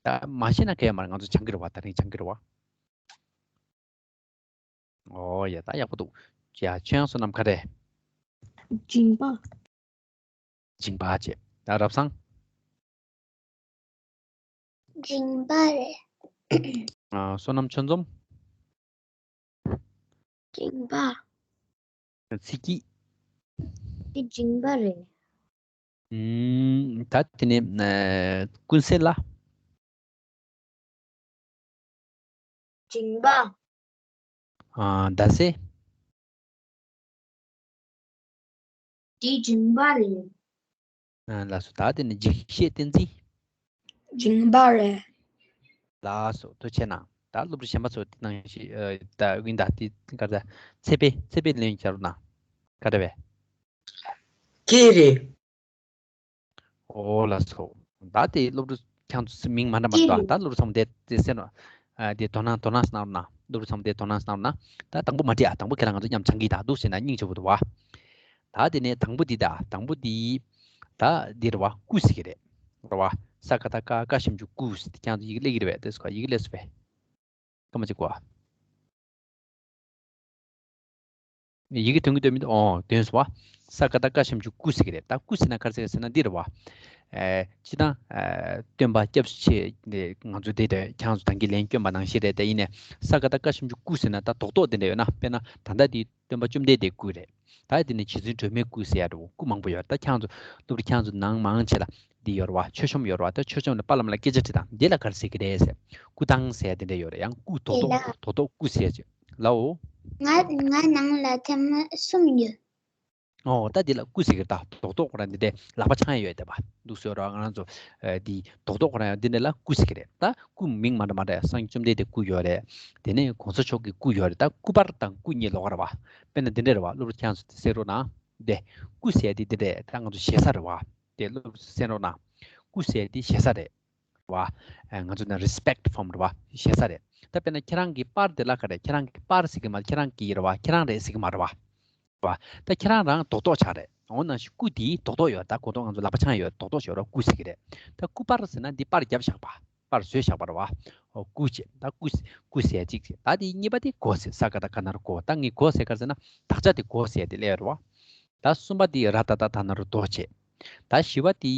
ད་མ་ཤེས་ན་གལ་ཡོད་མ་རེད། ང་ཚོ་སྦྱང་གི་རེད་བ། ད་རིང་སྦྱང་གི་རེད་བ། ཨོ་ཡ། ད་ཡག་པོ་འདུག་ཡ། ཁྱོད་རང་བསོད་ནམས་ག་རེ། སྦྱིན་པ། སྦྱིན་པ་བྱས། ད་རབ་བཟང་། སྦྱིན་པ་རེད། ཨ། བསོད་ནམས་ཆོས་འཛོམས། སྦྱིན་པ། ཚེ་སྐྱིད། དེ་སྦྱིན་པ་རེད། ཨུམ། ད་དེ་ནས་ཨ། ཀུན་གསལ་ལ། སྦྱིན་པ། ཨ། ཟླ་ཟེར། དེ་སྦྱིན་པ་རེད། ཨ། ལགས་སོ། ད་དེ་ནས་འཇིགས་བྱེད་བསྟན་འཛིན། སྦྱིན་པ་རེད། ལགས་སོ། ཐུགས་རྗེ་གནང་། ད་སློབ་ཕྲུག་གཞན་པ་ཚོ་དེ་ནང་བཞིན་ཨ། ད་ཡིན་ད། དེ་ག་རེ། ཚེ་འཕེལ། ཚེ་འཕེལ་ལན་བརྒྱབ་རོགས་གནང་། ག་རེ་བས། སྐྱིད་རེད། ཨོ་ལགས་སོ། ད་དེ་སློབ་ཕྲུག་ཁྱེད་ཚོ་མིང་མ་འདྲ་མ་འདྲ། ད་སློབ་ཕྲུག་ཚང་མ་དེ་དེ་གསན་རོགས། ཨ། དེ་དོ་སྣང་དོ་སྣང་གནང་རོགས་གནང་། སློབ་ཕྲུག་ཚང་མ་དེ་དོ་སྣང་གནང་རོགས་གནང་། ད་དང་པོ་མ་བྲིས་ཨ། དང་པོ་ཁྱེད་རང་ང་ཚོ་མཉམ་སྦྱང་གི་ཡིན་ད། འདུག་ཟེར་ན་སྙིང་རྗེ་པོ་འདུག་བ། ད་དེ་ནས་དང་པོ་འདི་ད། དང་པོ་འདི། ད་འདི་རེད་བ། སྐུ་ཟེར་གི་རེད། རེད་བ། ས་ཀ་བཏགས་སྐ། སྐ་ཞབས་ཀྱུ་སྐུ་ཟེར་དེ། ཁྱེད་ཚོ་ཡི་གེ་སླེབས་ཀྱི་རེད་བས། དེ་སྐོར་ཡི་གེ་སླེབས་སོང་བས། སྐར་མ་གཅིག་གོ། ཡི་གེ་ཐོན་གྱི་འདུག་མི་འདུག་ཨོ། ཐོན་སོང་བ། ས་ཀ་བཏགས་སྐ་ཞབས་ཀྱུ་སྐུ་ཟེར་གི་རེད། ད་སྐུ་ཟེར་ན་ག་རེ་ཟེར་ཟེར་ན་འདི་རེད་བ། ཨེ། སྤྱིར་བཏང་ཨེ། སྟོན་པ་སྐྱབས་སུ་མཆི་ནས་ང་ཚོ་འདི་དེ་ཁྱེད་ཚོ་ད་གིན་ལན་བསྐྱོན་པ་ནང་བཞིན་རེད། དེ་ཡིན་ནས་ས་ཀ་བཏགས་སྐ་ཞབས་ཀྱུ་སྐུ་ཟེར་ན་ད་རྡོག་རྡོག་དེ་འདྲ་ཡོད་ན། དཔེར་ན་ད་ལྟ་འདི་སྟོན་པ་བཅོམ་ལྡན་འདས་སྐུ་རེད། ད་དེ་ནས་རྗེ་བཙུན་སྒྲོལ་མའི་སྐུ་ཟེར་ཡ་འདྲ་བོ་སྐུ་མང་པོ་ཡོད་རེད། ད་ཁྱེད་ཚོ་སློབ་ཕྲུག་ཁྱེད་ཚོ་ནང་མང་ཆེ་ལ་འདི་ཡོད་རེད་བ། མཆོད་གཤོམ་ཡོད་རེད་བ། ད་མཆོད་གཤོམ་ལ་པཱ་ལགས་ལ་སྐད་ཆ་དྲིས་དང་། འདི་ལ་ག་རེ་ཟེར་གི་རེད་ཟེར། སྐུ་ཐང་ཟེར་ཡ་དེ་འདྲ་ཡོད་རེད། ཡང་སྐུ་རྡོག་རྡོག་རྡོག་རྡོག་སྐུ་ཟེར་ཡ་ཅིག་ལའོ། ང་ང་ནང་ལ་ཐེངས་མ་གསུམ་ཡོད། ཨོ། ད་འདི་ལ་སྐུ་ཟེར་གི་རེད། ད་རྡོག་རྡོག་ཁོ་རང་འདི་འདྲའི་ལག་པ་འཆང་ཡ་ཡོད་དེ་བ། འདུག་སེ་རོ། ང་རང་ཚོ་ཨ། འདི་རྡོག་རྡོག་ཁོ་རང་ཡང་འདི་འདྲ་ལ་སྐུ་ཟེར་གི་རེད། ད་སྐུ་མིང་མ་འདྲ་མ་འདྲ་ཡ། སངས་རྒྱས་བཅོམ་ལྡན་འདས་སྐུ་ཡོད་རེད། དེ་ནས་གོང་ས་མཆོག་གི་སྐུ་ཡོད་རེད། ད་སྐུ་པར་དང་སྐུ་གཉིས་ལོགས་ཀ་རེད་བ། དཔེར་ན་འདི་འདྲ་རེད་བ། སློབ་ཕྲུག་ཁྱེད་ཚོ་དེ་གསན་རོགས་གནང་། དེ་སྐུ་ཟེར་ཡ་དེ་འདི་འདྲ་རེད། ད་ང་ཚོ་ཞེ་ས་རེད་བ། དེ་སློབ་ཕྲུག་གསན་རོགས་གནང་། སྐུ་ཟེར་ཡ་དེ་ཞེ་ས་རེད་བ། ཨ། ང་ཚོ་ནང་respect form རེད་བ། ཞེ་ས་རེད། ད་དཔེར་ན་ཁྱེད་རང་གི་པར་དེ་ལ་ག་རེ། ཁྱེད་རང་གི་པར་ཟེར་གི་མ། ཁྱེད་རང་གི་རེད་བ། ཁྱེད་རང་རེད་ཟེར་གི་མ་རེད་བ། བ། ད་ཁྱེད་རང་རང་རྡོག་རྡོག་ཆགས་རེད། འོ་ནང་བཞིན་སྐུ་དེའི་རྡོག་རྡོག་ཡོད། ད་གོ་རྡོག་ང་ཚོ་ལག་པ་འཆང་ཡོད། རྡོག་རྡོག་ཞིག་ཡོད་ར། སྐུ་ཟེར་གི་རེད། ད་སྐུ་པར་ཟེར་ན་འདི་པར་བརྒྱབ་བཞག་པ། པར་བཟོས་བཞག་པ་རེད་བ། འོ། སྐུ་བྱས། ད་སྐུ། སྐུ་ཟེར་ཡ་གཅིག་བྱས། ད་དེ་གཉིས་པ་དེ་གོ་ཟེར། ས་ཀ་བཏགས་སྐ་ན་རོ་གོ། ད་ངས་གོ་ཟེར་ག་རེ་ཟེར་ན་དག་ཆ་དེ་གོ་ཟེར་ཡ་དེ་སླེབས་ཡོད་རེད་བ། ད་གསུམ་པ་དེ་ར་བཏགས་རྟ་ད་ན་རོ་རྡོ་བྱས། ད་བཞི་པ་དེ་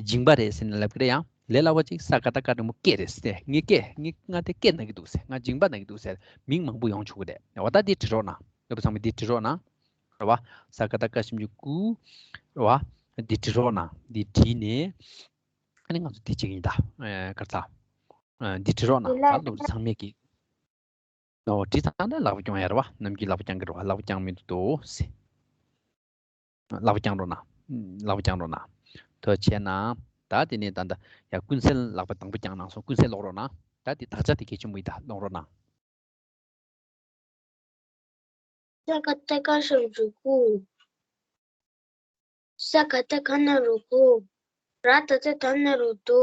སྦྱིན་པ་རེད་ཟེར་ནས་ལབ་གི་རེད། ཡང་ལས་སླ་བ་ཅིག་ས་ཀ་བཏགས་སྐ་འགྲེང་བུ་སྐད་རེད་ཟེར། ངས་སྐད། ངས་ང་དེ་སྐད་ན་གི་འདུག་ཟེར། ང་སྦྱིན་པ་ན་གི་འདུག་ཟེར། མིང་མང་པོ་ཡོང་ཆོག་གི་རེད། འོ། ད་དེ་བྲིས་རོགས་གནང་། ལོ་པ་ཚང་མས་འདི་བྲིས་རོགས་གནང་། རེད་བ། ས་ཀ་བཏགས་སྐ་ཞབས་ཀྱུ་སྐུ། རེད་བ། འདི་བྲིས་རོགས་གནང་། འདི་བྲིས་ནས། ཨ་ནི་ང་ཚོ་འདི་བྱེད་ཀྱི་ཡིན་ད། ཨ། ག་རེ་ཟ། ཨ། འདི་བྲིས་རོགས་གནང་། ད་སློབ་ཕྲུག་ཚང་མས་ཀྱི། ཨོ། བྲིས་ཚར་ན་ལག་པ་རྐྱོང་ཡ་རེད་བ། ནམ་རྒྱུན་ལག་པ་རྐྱང་གི་རེད་བ། ལག་པ་རྐྱང་མི་འདུག་དོ་ཟེར། ལག་པ་རྐྱང་རོགས་གནང་། ལག་པ་རྐྱང་རོགས་གནང་། ཐུགས་རྗེ་གནང་། ད་དེ་ནས་ད་ད་ཡ་ཀུན་གསལ་ལག་པ་དང་པོ་བརྐྱངས་གནང་སོང་། ཀུན་གསལ་ཀློག་རོགས་གནང་། ད་དེ་དག་ཆ་དེ་གལ་ཆེན་པོ་ཡིན་ད། ཀློག་རོགས་གནང་། ས་ཀ་བཏགས་སྐ་ཞབས་ཀྱུ་སྐུ། ས་ཀ་བཏགས་སྐ་ན་རོ་སྐུ། ར་བཏགས་རྟ་ད་ན་རོ་རྡོ།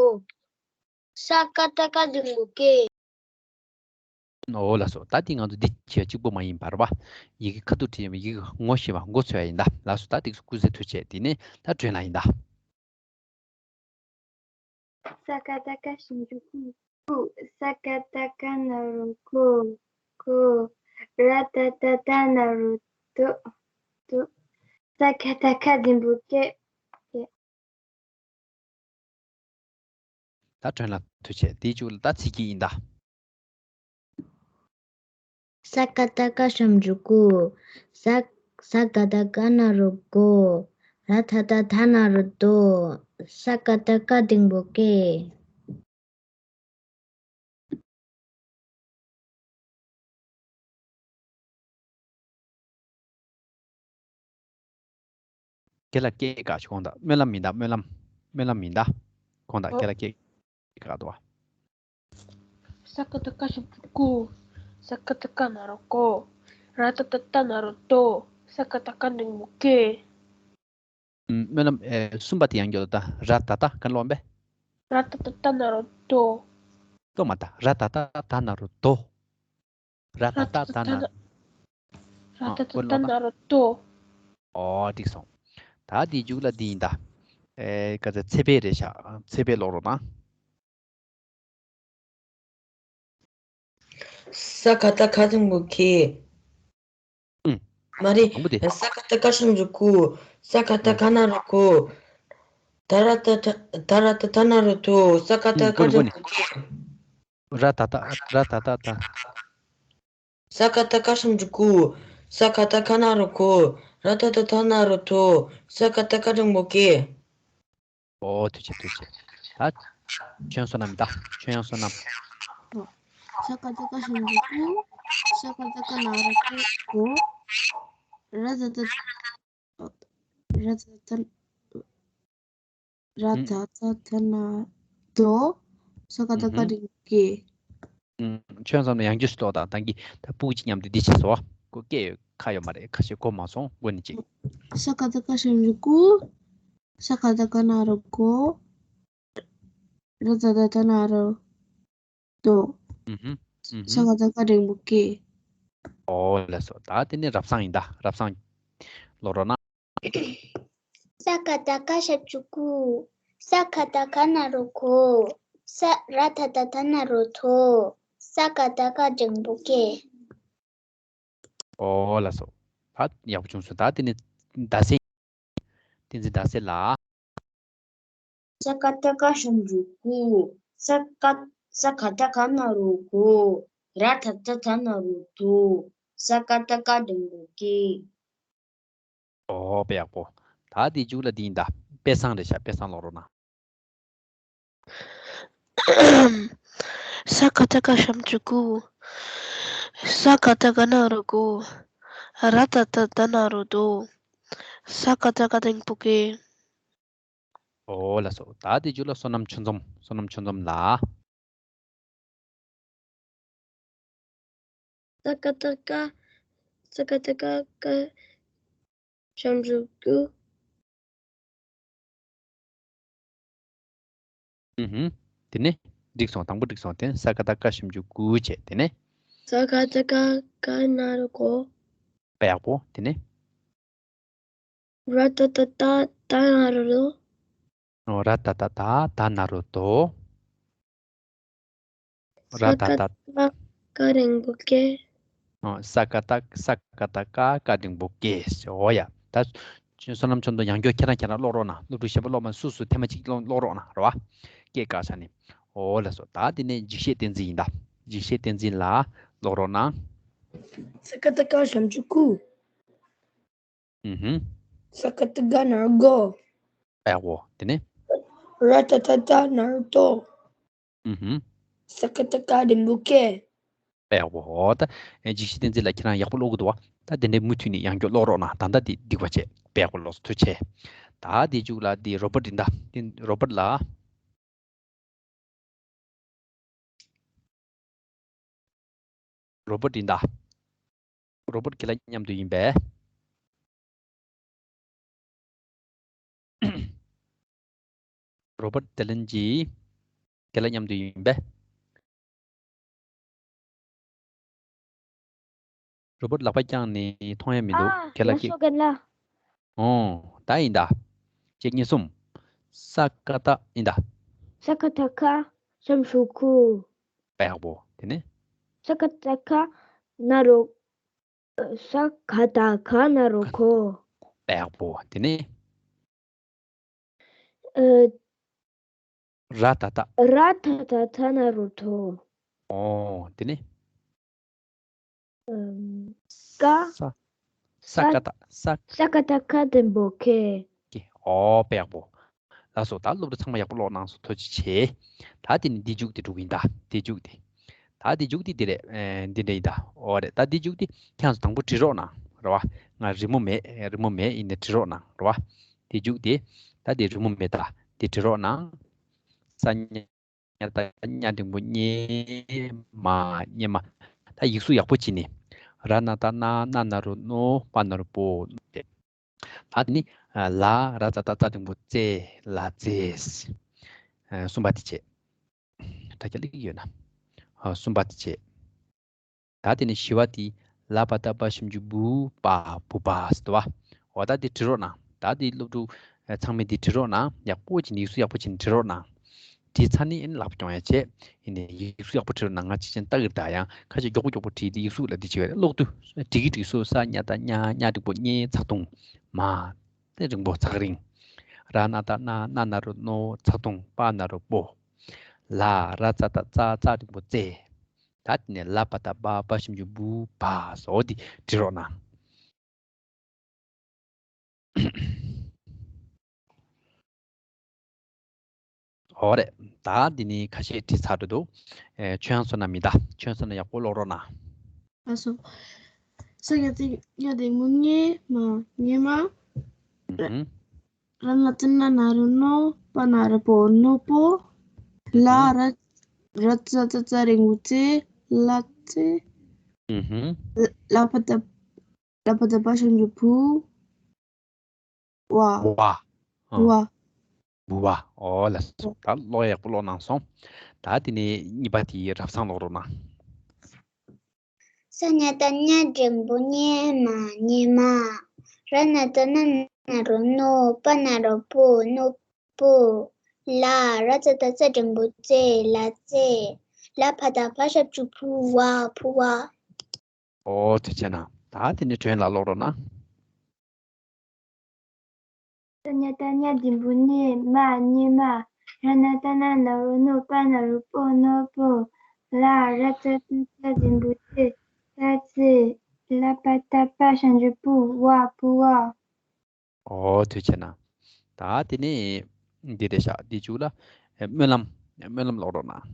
ས་ཀ་བཏགས་སྐ་འགྲེང་བུ་སྐད། ཨོ་ལགས་སོ། ད་འདི་ང་ཚོ་འདི་བྱས་གཅིག་པོ་མ་ཡིན་པ་རེད་བ། ཡི་གེ་ཁ་ཐུག་བྲིས་ཡོད་མ། ཡི་གེ་ངོ་ཤེས་པ་མགོ་ཚོས་པ་ཡིན་ད། ལགས་སོ། ད་འདི་སྐུ་ཚེ་ཐུགས་རྗེ་ཆེ། དེ་ནས་ད་སྒྲོན་ལ་ཡིན་ད། ས་ཀ་བཏགས་སྐ་ཞབས་ཀྱུ་སྐུ། སྐུ། ས་ཀ་བཏགས་སྐ་ན་རོ་སྐོ། སྐོ། ར་བཏགས་རྟ་ད་ན་རོ་རྡོ། རྡོ། ས་ཀ་བཏགས་སྐ་འགྲེང་བུ་སྐད། སྐད། ད་སྒྲོན་ལ་ཐུགས་རྗེ་ཆེ། དེའི་མཇུག་ལ་ད་ཚིག་གི་ཡིན་ད། ས་ཀ་བཏགས་སྐ་ཞབས་ཀྱུ་སྐུ། ས། ས་ཀ་བཏགས་སྐ་ན་རོ་སྐོ། ར་བཏགས་རྟ་ད་ན་རོ་རྡོ། ས་ཀ་བཏགས་སྐ་འགྲེང་བུ་སྐད། ཁྱེད་ལ་སྐད་ག་ཞིག་གོང་དང་སྨོན་ལམ་མིན་ད། སྨོན་ལམ། སྨོན་ལམ་མིན་ད། གོང་དང་ཨོ། ཁྱེད་ལ་སྐད་ག་འདུག་བ། ས་ཀ་བཏགས་སྐ་ཞབས་ཀྱུ་སྐུ། ས་ཀ་བཏགས་སྐ་ན་རོ་སྐོ། ར་བཏགས་རྟ་ད་ན་རོ་རྡོ། ས་ཀ་བཏགས་སྐ་འགྲེང་བུ་སྐད། སྨོན་ལམ། ཨེ། གསུམ་པ་དེ་ཡང་སྐྱོར་ད། ར་བཏགས་རྟ་ག་ལོག་པས། ར་ད་ད་ད་ན་རོ་དོ། ཏོ་མ་ད། ར་ད་ད་ད་ན་རོ་དོ། ར་ད་ད་ད་ན་རོ། ར་ད་ད་ད་ན་རོ་དོ། ཨོ་འགྲིག་སོང་། ད་དེའི་མཇུག་ལ་འདི་ཡིན་ད། ཨེ་ག་ཚོད་ཚེ་འཕེལ་རེད་ཤག་ཚེ་འཕེལ་ཀློག་རོགས་གནང་། ས་ཀ་བཏགས་སྒ་འགྲེང་བུ་སྒེ། ཨུམ། མ་རེད། དང་པོ་དེ། ས་ཀ་བཏགས་སྐ་ཞབས་ཀྱུ་སྐུ། ས་ཀ་བཏགས་ཨུམ། སྒ་ན་རོ་སྒོ། ད་ར་ད་ད་ད་ར་ད་ད་ན་རོ་དོ། ས་ཀ་བཏགས་ཨུམ། སྒ་འགྲེང་བུ་སྒེ། ར་ད་ད་ར་ད་ད་ད། ས་ཀ་བཏགས་སྐ་ཞབས་ཀྱུ་སྐུ། ས་ཀ་བཏགས་སྒ་ན་རོ་སྒོ། ར་ད་ད་ད་ན་རོ་དོ། ས་ཀ་བཏགས་སྒ་འགྲེང་བུ་སྒེ། ཨོ་ཐུགས་རྗེ་ཆེ་ཐུགས་རྗེ་ཆེ། ད་ཁྱོད་བསོད་ནམས་ད་ཁྱོད་ཡང་བསོད་ནམས། ས་ཀ་བཏགས་སྐ་ཞབས་ཀྱུ་སྐུ། ས་ཀ་བཏགས་སྒ་ན་རོ་སྒོ། ར་ད་ད་ར་ད་ད་ར་ད་ད་ད་ན་དོ། ས་ཀ་བཏགས་སྒ་འགྲེང་བུ་སྒེ། ཁྱོད་བསམ་ན་ཡང་རྒྱུ་ཞིག་ཏོག་དང་ད་གི་ད་སྤུ་གུ་གཅིག་མཉམ་དུ་འདི་བྱས་སོ། ཁོ་སྐད་ཡོད་ཁ་ཡོད་མ་རེད། ཁ་ཤས་གོ་མ་སོང་། དགོས་ནི་གཅིག་ས་ཀ་བཏགས་སྐ་ཞབས་ཀྱུ་སྐུ། ས་ཀ་བཏགས་སྒ་ན་རོ་སྒོ། ར་ད་ད་ད་ན་རོ་དོ། ཨུ་ཧུམ། ཨུ་ཧུམ། ས་ཀ་བཏགས་སྒ་འགྲེང་བུ་སྒེ། ཨོ་ལགས་སོ། ད་དེ་ནས་རབ་བཟང་ཡིན་ད། རབ་བཟང་ཀློག་རོགས་གནང་། ས་ཀ་བཏགས་སྐ་ཞབས་ཀྱུ་སྐུ། ས་ཀ་བཏགས་སྒ་ན་རོ་སྒོ། ས་ར་ད་ད་ད་ན་རོ་དོ། ས་ཀ་བཏགས་སྒ་འགྲེང་བུ་སྒེ། ཨོ་ལགས་སོ། ད་ཡག་པོ་བྱུང་སོང་། ད་དེ་ནས་ཟླ་ཟེར། བསྟན་འཛིན་ཟླ་ཟེར་ལ། ས་ཀ་བཏགས་སྐ་ཞབས་ཀྱུ་སྐུ། ས་ཀ་ས་ཀ་བཏགས་སྒ་ན་རོ་སྒོ། ར་ད་ད་ད་ན་རོ་དོ། ས་ཀ་བཏགས་སྒ་འགྲེང་བུ་སྒེ། ཨོ་དཔེ་ཡག་པོ། ད་དེའི་མཇུག་ལ་འདི་ཡིན་ད། དཔེ་བཟང་རེད་ཤག་དཔེ་བཟང་ཀློག་རོགས་གནང་། ས་ཀ་བཏགས་སྐ་ཞབས་ཀྱུ་སྐུ། ས་ཀ་བཏགས་སྒ་ན་རོ་སྒོ། ར་ད་ད་ད་ན་རོ་དོ། ས་ཀ་བཏགས་སྒ་འགྲེང་བུ་སྒེ། ཨོ་ལགས་སོ། ད་དེའི་མཇུག་ལ་བསོད་ནམས་ཆོས་འཛོམས། བསོད་ནམས་ཆོས་འཛོམས་ལ། ས་ཀ་བཏགས་སྐ་ས་ཀ་བཏགས་སྐ་སྐ་ཞབས་ཀྱུ་སྐུ། ཨུ་ཧུམ། དེ་ནས་འགྲིག་སོང་། དང་པོ་འགྲིག་སོང་། དེ་ནས་ས་ཀ་བཏགས་སྐ་ཞབས་ཀྱུ་སྐུ་བྱས། དེ་ནས་ས་ཀ་བཏགས་སྐ་སྒ་ན་རོ་སྒོ། དཔེ་ཡག་པོ། དེ་ནས་ར་ད་ད་ད་ད་ན་རོ་དོ། ཨོ་ར་ད་ད་ད་ད་ན་རོ་དོ། ར་ད་ད། ས་ཀ་བཏགས་སྒ་འགྲེང་བུ་སྒེ། ཨོ་ས་ཀ་བཏགས་ས་ཀ་བཏགས་སྒ་སྒ་འགྲེང་བུ་སྒེ། ཨོ་ཡ། ད་བསོད་ནམས་ཆོས་འཛོམས་ཡང་བསྐྱར་ཁྱེད་རང་ཁྱེད་རང་ཀློག་རོགས་གནང་། སློབ་ཕྲུག་གཞན་པ་ཀློག་མ་སུ་སུ་ཐེངས་མ་གཅིག་ཀློག་ཀློག་རོགས་གནང་རེད་བ། སྐད་བཀག་བཞག་ནས། ཨོ་ལགས་སོ། ད་དེ་ནས་འཇིགས་བྱེད་བསྟན་འཛིན་ཡིན་ད། འཇིགས་བྱེད་བསྟན་འཛིན་ལ་ཀློག་རོགས་གནང་། ས་ཀ་བཏགས་སྐ་ཞབས་ཀྱུ་སྐུ། ཨུ་ཧུམ། ས་ཀ་བཏགས་སྒ་ན་རོ་སྒོ། ཨེ་འོ། དེ་ནས། ར་ད་ད་ད་ན་རོ་དོ། ཨུ་ཧུམ། ས་ཀ་བཏགས་སྒ་འགྲེང་བུ་སྒེ། ཨེ་འོ། ད་འཇིགས་བྱེད་བསྟན་འཛིན་ལགས་ཁྱེད་རང་ཡག་པོ་ཀློག་གི་འདུག་བ། ད་དེ་འདྲའི་མུ་མཐུད་ནས་ཡང་བསྐྱར་ཀློག་རོགས་གནང་། ད་ལྟ་དེ་སྡིག་པ་བྱས། དཔེ་ཡག་པོ་ཀློག་སོང་། ཐུགས་རྗེ་ཆེ། ད་དེའི་མཇུག་ལ་དེ་རོ་པོཊ་ཡིན་ད། དེ་རོ་པོཊ་ལགས། རོ་པོཊ་ཡིན་ད། རོ་པོཊ་ཁྱེད་ལ་མཉམ་དུ་ཡིན་པས། རོ་པོཊ་དེ་ལན་གྱིས་ཁྱེད་ལ་མཉམ་དུ་ཡིན་པས། རོ་པོཊ་ལག་པ་བརྐྱངས་ནས་མཐོང་ཡ་མི་འདུག་ཨ། ཁྱེད་ལ་ལགས་སོ་རྒན་ལགས། ཨོ། ད་ཡིན་ད། གཅིག་གཉིས་གསུམ། ས་ཀ་བཏགས་ཡིན་ད། ས་ཀ་བཏགས་སྐ་ཞབས་ཀྱུ་སྐུ། དཔེ་ཡག་པོ། དེ་ནས། ས་ཀ་བཏགས་སྒ་ན་རོ། ས་ཀ་བཏགས་སྒ་ན་རོ་སྒོ། དཔེ་ཡག་པོ། དེ་ནས། ཨ། ར་ད་བཏགས། ར་ད་བཏགས་རྡ་ན་རོ་རྡོ། ཨོ། དེ་ནས། ཨམ། ཀ་ས། ས་ཀ་བཏགས་ས། ས་ཀ་བཏགས་སྐ་འགྲེང་བུ་སྐེ། སྐེ། ཨོ། དཔེ་ཡག་པོ། ལགས་སོ། ད་སློབ་ཕྲུག་ཚང་མ་ཡག་པོ་ཀློག་གནང་སོང་། ཐུགས་རྗེ་ཆེ། ད་དེ་ནི་འདི་མཇུག་དེ་འགྲོ་གི་ཡིན་ད། འདི་མཇུག་དེ། ད་འདི་མཇུག་དེ་འདི་རེད། ཨེ། འདི་འདྲ་ཡིན་ད། ཨོ་རེད། ད་འདི་མཇུག་དེ་ཁྱེད་རང་ཚོ་དང་པོ་བྲིས་རོགས་གནང་། རེད་བ། ང་རི་མོ་མེད། རི་མོ་མེད། ཡིན་ནའི་བྲིས་རོགས་གནང་། རེད་བ། འདི་མཇུག་དེ། ད་འདི་རི་མོ་མེད་ད། འདི་བྲིས་རོགས་གནང་། ས་ཉ། ཉ་ད་ཉ་འགྲེང་བུ་ཉེ། མ། ཉེ་མ། ད་ཡིག་གཟུགས་ཡག་པོ་བྱས་ནས། ར་ན་ད་རྣ། ན་ན་རོ་རྣོ། པ་ན་རོ་པོ། ད་དེ་ནི། ལ། ར་ཙ་ད་ཙ་འགྲེང་བུ་རྩེ། ལ་རྩེ། གསུམ་པ་དེ་བྱས། དྲ་རྒྱ་སླེབས་ཀྱི་ཡོད་ན། ཨ། གསུམ་པ་དེ་བྱས། ད་དེ་ནས་བཞི་པ་དེ་ལ་བ་ད་བ་ཞབས་ཀྱུ་བུ་བ་བུ་བ་ཟེར་དུས་བ། འོ་ད་དེ་བྲི་རོགས་གནང་། ད་དེ་སློབ་ཕྲུག་ཚང་མས་དེ་བྲི་རོགས་གནང་། ཡག་པོ་བྱས་ནས་ཡིག་གཟུགས་ཡག་པོ་བྱས་ནས་བྲི་རོགས་གནང་། བྲིས་ཚར་ནས་ཨེ་ནི་ལག་པ་རྐྱོང་ཡ་བྱས། ཨེ་ནི་ཡིག་གཟུགས་ཡག་པོ་བྲི་རོགས་གནང་། ང་ཅི་ཅན་ལྟ་གི་རེད། ད་ཡང་ཁ་ཤས་མགྱོགས་པོ་མགྱོགས་པོ་བྲིས་ཏེ་ཡིག་གཟུགས་ལ་འདི་བྱེད་པ་རེད། ཀློག་དུས་འགྲིག་གི་འགྲིག་སོང་། ས་ཉ་ད་ཉ། ཉ་འགྲེང་བུ་ཉེ། ཚེག་ཐུང་མ། དེ་རིང་པོ་ཚེག་རིང་། ར་ན་ད་ན། ན་ན་རོ་ནོ། ཚེག་ཐུང་པ་ན་རོ་པོ། ལ། ར་ཙ་ད་ཙ། ཙ་འགྲེང་བུ་ཙེ། ད་དེ་ནས་ལ་བ་ད་བ། བ་ཞབས་ཀྱུ་བུ་བ་ཟེར། འོ་དེ་བྲི་རོགས་གནང་། འོ་རེད། ད་འདི་ནི་ཁ་ཤས་བྲིས་ཚར་འགྲོ་འདུག་ཨེ། ཁྱོད་རང་ཚོ་ན་མི་གདའ། ཁྱོད་རང་ཚོ་ན་ཡག་པོ་ཀློག་རོགས་གནང་། ལགས་སོ། ས་ཉ་ད་ཉ་འགྲེང་བུ་སྙེ་མ་སྙེ་མ། ཨུ་ཧུམ། ར་ན་ད་ན་ན་རོ་ནོ། པ་ན་རོ་པོ་ནོ་པོ། ལ། ཨུ་ཧུམ། ར། ར་ཙ་ད་ཙ་འགྲེང་བུ་ཙེ། ལ་ཙེ། ཨུ་ཧུམ། ལ་བ་ད། ལ་བ་ད་བ་ཞབས་ཀྱུ་བུ། བ། བ། ཨ། བ། བུ་བ། ཨོ་ལགས་སོ། ད་ཀློག་ཡག་པོ་ཀློག་གནང་སོང་། ད་དེ་ནས་གཉིས་པ་དེ་རབ་གསང་ཀློག་རོགས་གནང་། ས་ཉ་ད་ཉ་འགྲེང་བུ་སྙེ་མ་སྙེ་མ། ར་ན་ད་ན་ན་རོ་ནོ། པ་ན་རོ་པོ་ནོ་པོ། ལ། ར་ཙ་ད་ཙ་འགྲེང་བུ་ཙེ། ལ་ཙེ། ལ་བ་ད་བ་ཞབས་ཀྱུ་བུ། བ། བུ་བ། ཨོ་ཐུགས་རྗེ་གནང་། ད་དེ་ནས་དྲན་ལ་ཀློག་རོགས་གནང་། ས་ཉ་ད་ཉ་འགྲེང་བུ་སྙེ་མ་སྙེ་མ། ར་ན་ད་ན་ན་རོ་ནོ། པ་ན་རོ་པོ་ནོ་པོ། ལ། ར་ཙ་ད་ཙ་འགྲེང་བུ་ཙེ། ལ་ཙེ། ལ་བ་ད་བ་ཞབས་ཀྱུ་བུ། བ། བུ་བ། ཨོ་ཐུགས་རྗེ་གནང་། ད་དེ་ནས་འདི་རེད་ཤག་འདི་མཇུག་ལ་ཨེ། སྨོན་ལམ། སྨོན་ལམ་ཀློག་རོགས་གནང་།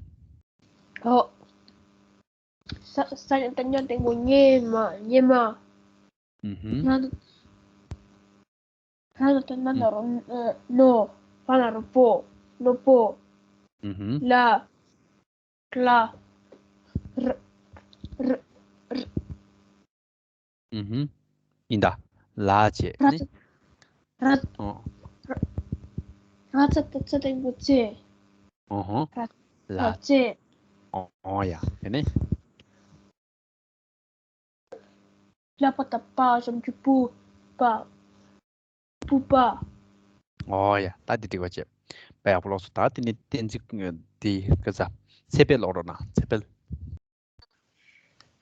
ཨོ། ས། ས་ཉ་ད་ཉ་འགྲེང་བུ་སྙེ་མ་སྙེ་མ། ཨུ་ཧུམ། ན། ར་ན་ད་ན་ན་རོ་ནོ། པ་ན་རོ་པོ་ནོ་པོ། ཨུ་ཧུམ། ལ། ལ། ར། ར། ར། ཨུ་ཧུམ། ཡིན་ད། ལ་བྱས་ར་ནི། ར། ཨོ། ར། ར་ཙ་ད་ཙ་འགྲེང་བུ་ཙེ། ཨོ་ཧོ། ར། ལ། ར་ཙེ། ཨོ་ཨོ་ཡ། དེ་ནས། ལ་བ་ད་བ་ཞབས་ཀྱུ་བུ། བ། བུ་བ། ཨོ་ཡ། ད་འདི་འགྲིག་པ་བྱས། དཔེ་ཡག་པོ་ཀློག་སོང་། ད་དེ་ནས་བསྟན་འཛིན་འདི་ག་ས། ཚེ་དཔལ་ཀློག་རོགས་གནང་། ཚེ་དཔལ།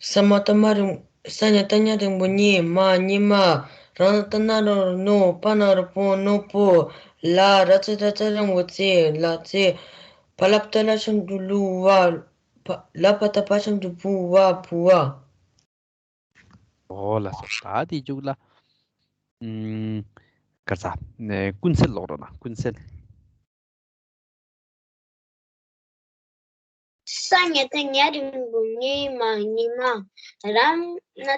ས་མ་ད་མ་འགྲེང་། ས་ཉ་ད་ཉ་འགྲེང་བུ་སྙེ་མ་སྙེ་མ། ར་ན་ད་ན་ན་རོ་ནོ། པ་ན་རོ་པོ་ནོ་པོ། ལ། ར་ཙ་ད་ཙ་འགྲེང་བུ་ཙེ། ལ་ཙེ། བ་ལ་བ་ད་ལ་ཞབས་ཀྱུ་ལུ། བ། བ། ལ་བ་ད་བ་ཞབས་ཀྱུ་བུ། བ། བུ་བ། ཨོ་ལགས་སོ། ད་དེ་མཇུག་ལ། ཨུམ། ག་རེ་ཟ། ནས་ཀུན་གསལ་ཀློག་རོགས་གནང་། ཀུན་གསལ། ས་ཉ་ད་ཉ་འགྲེང་བུ་སྙེ་མ་སྙེ་མ། ར་ན་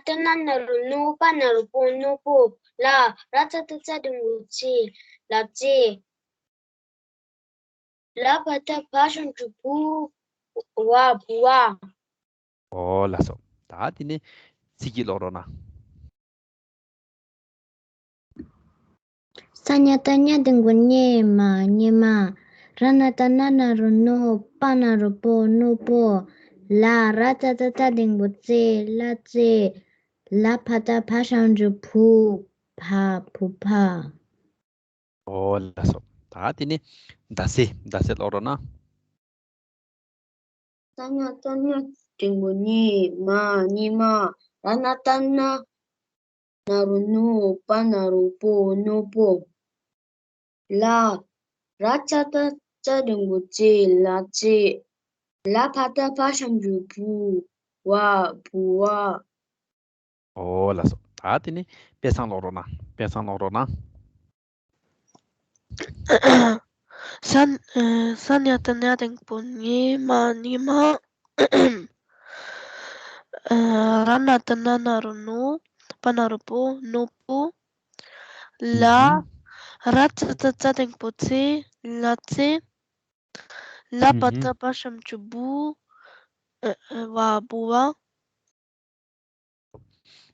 ད་ན་ན་རོ་ནོ། པ་ན་རོ་པོ་ནོ་པོ། ལ། ར་ཙ་ད་ཙ་འགྲེང་བུ་ཙེ། ལ་ཙེ། ལ་བ་ད་བ་ཞབས་ཀྱུ་བུ། བ། བུ་བ། ཨོ་ལགས་སོ། ད་དེ་ནས་ཚིག་གི་ཀློག་རོགས་གནང་། ས་ཉ་ད་ཉ་འགྲེང་བུ་སྙེ་མ་སྙེ་མ། ར་ན་ད་ན་ན་རོ་ནོ། པ་ན་རོ་པོ་ནོ་པོ། ལ། ར་ཙ་ད་ཙ་འགྲེང་བུ་ཙེ། ལ་ཙེ། ལ་བ་ད་བ་ཞབས་ཀྱུ་བུ། བ། བུ་བ། ཨོ་ལགས་སོ། ད་དེ་ནས་ཟླ་ཟེར། ཟླ་ཟེར་ཀློག་རོགས་གནང་། ས་ཉ་ད་ཉ་འགྲེང་བུ་སྙེ་མ་སྙེ་མ། ར་ན་ད་ན་ན་རོ་ནོ། པ་ན་རོ་པོ་ནོ་པོ། ལ། ར་ཙ་ད་ཙ་འགྲེང་བུ་ཙེ། ལ་ཙེ། ལ་བ་ད་བ་ཞབས་ཀྱུ་བུ། བ། བུ་བ། ཨོ་ལགས་སོ། ད་དེ་ནས་དཔེ་བཟང་ཀློག་རོགས་གནང་། དཔེ་བཟང་ཀློག་རོགས་གནང་། ས། ཨ། ས་ཉ་ད་ཉ་འགྲེང་བུ་སྙེ་མ་སྙེ་མ། ཨ། ར་ན་ད་ན་ན་རོ་ནོ། པ་ན་རོ་པོ་ནོ་པོ། ལ། ཨུ་ཧུམ། ར་ཙ་ད་ཙ་འགྲེང་བུ་ཙེ། ལ་ཙེ། ལ་བ་ད་བ་ཞབས་ཀྱུ་བུ། ཨ། ཨ། བ། བུ་བ།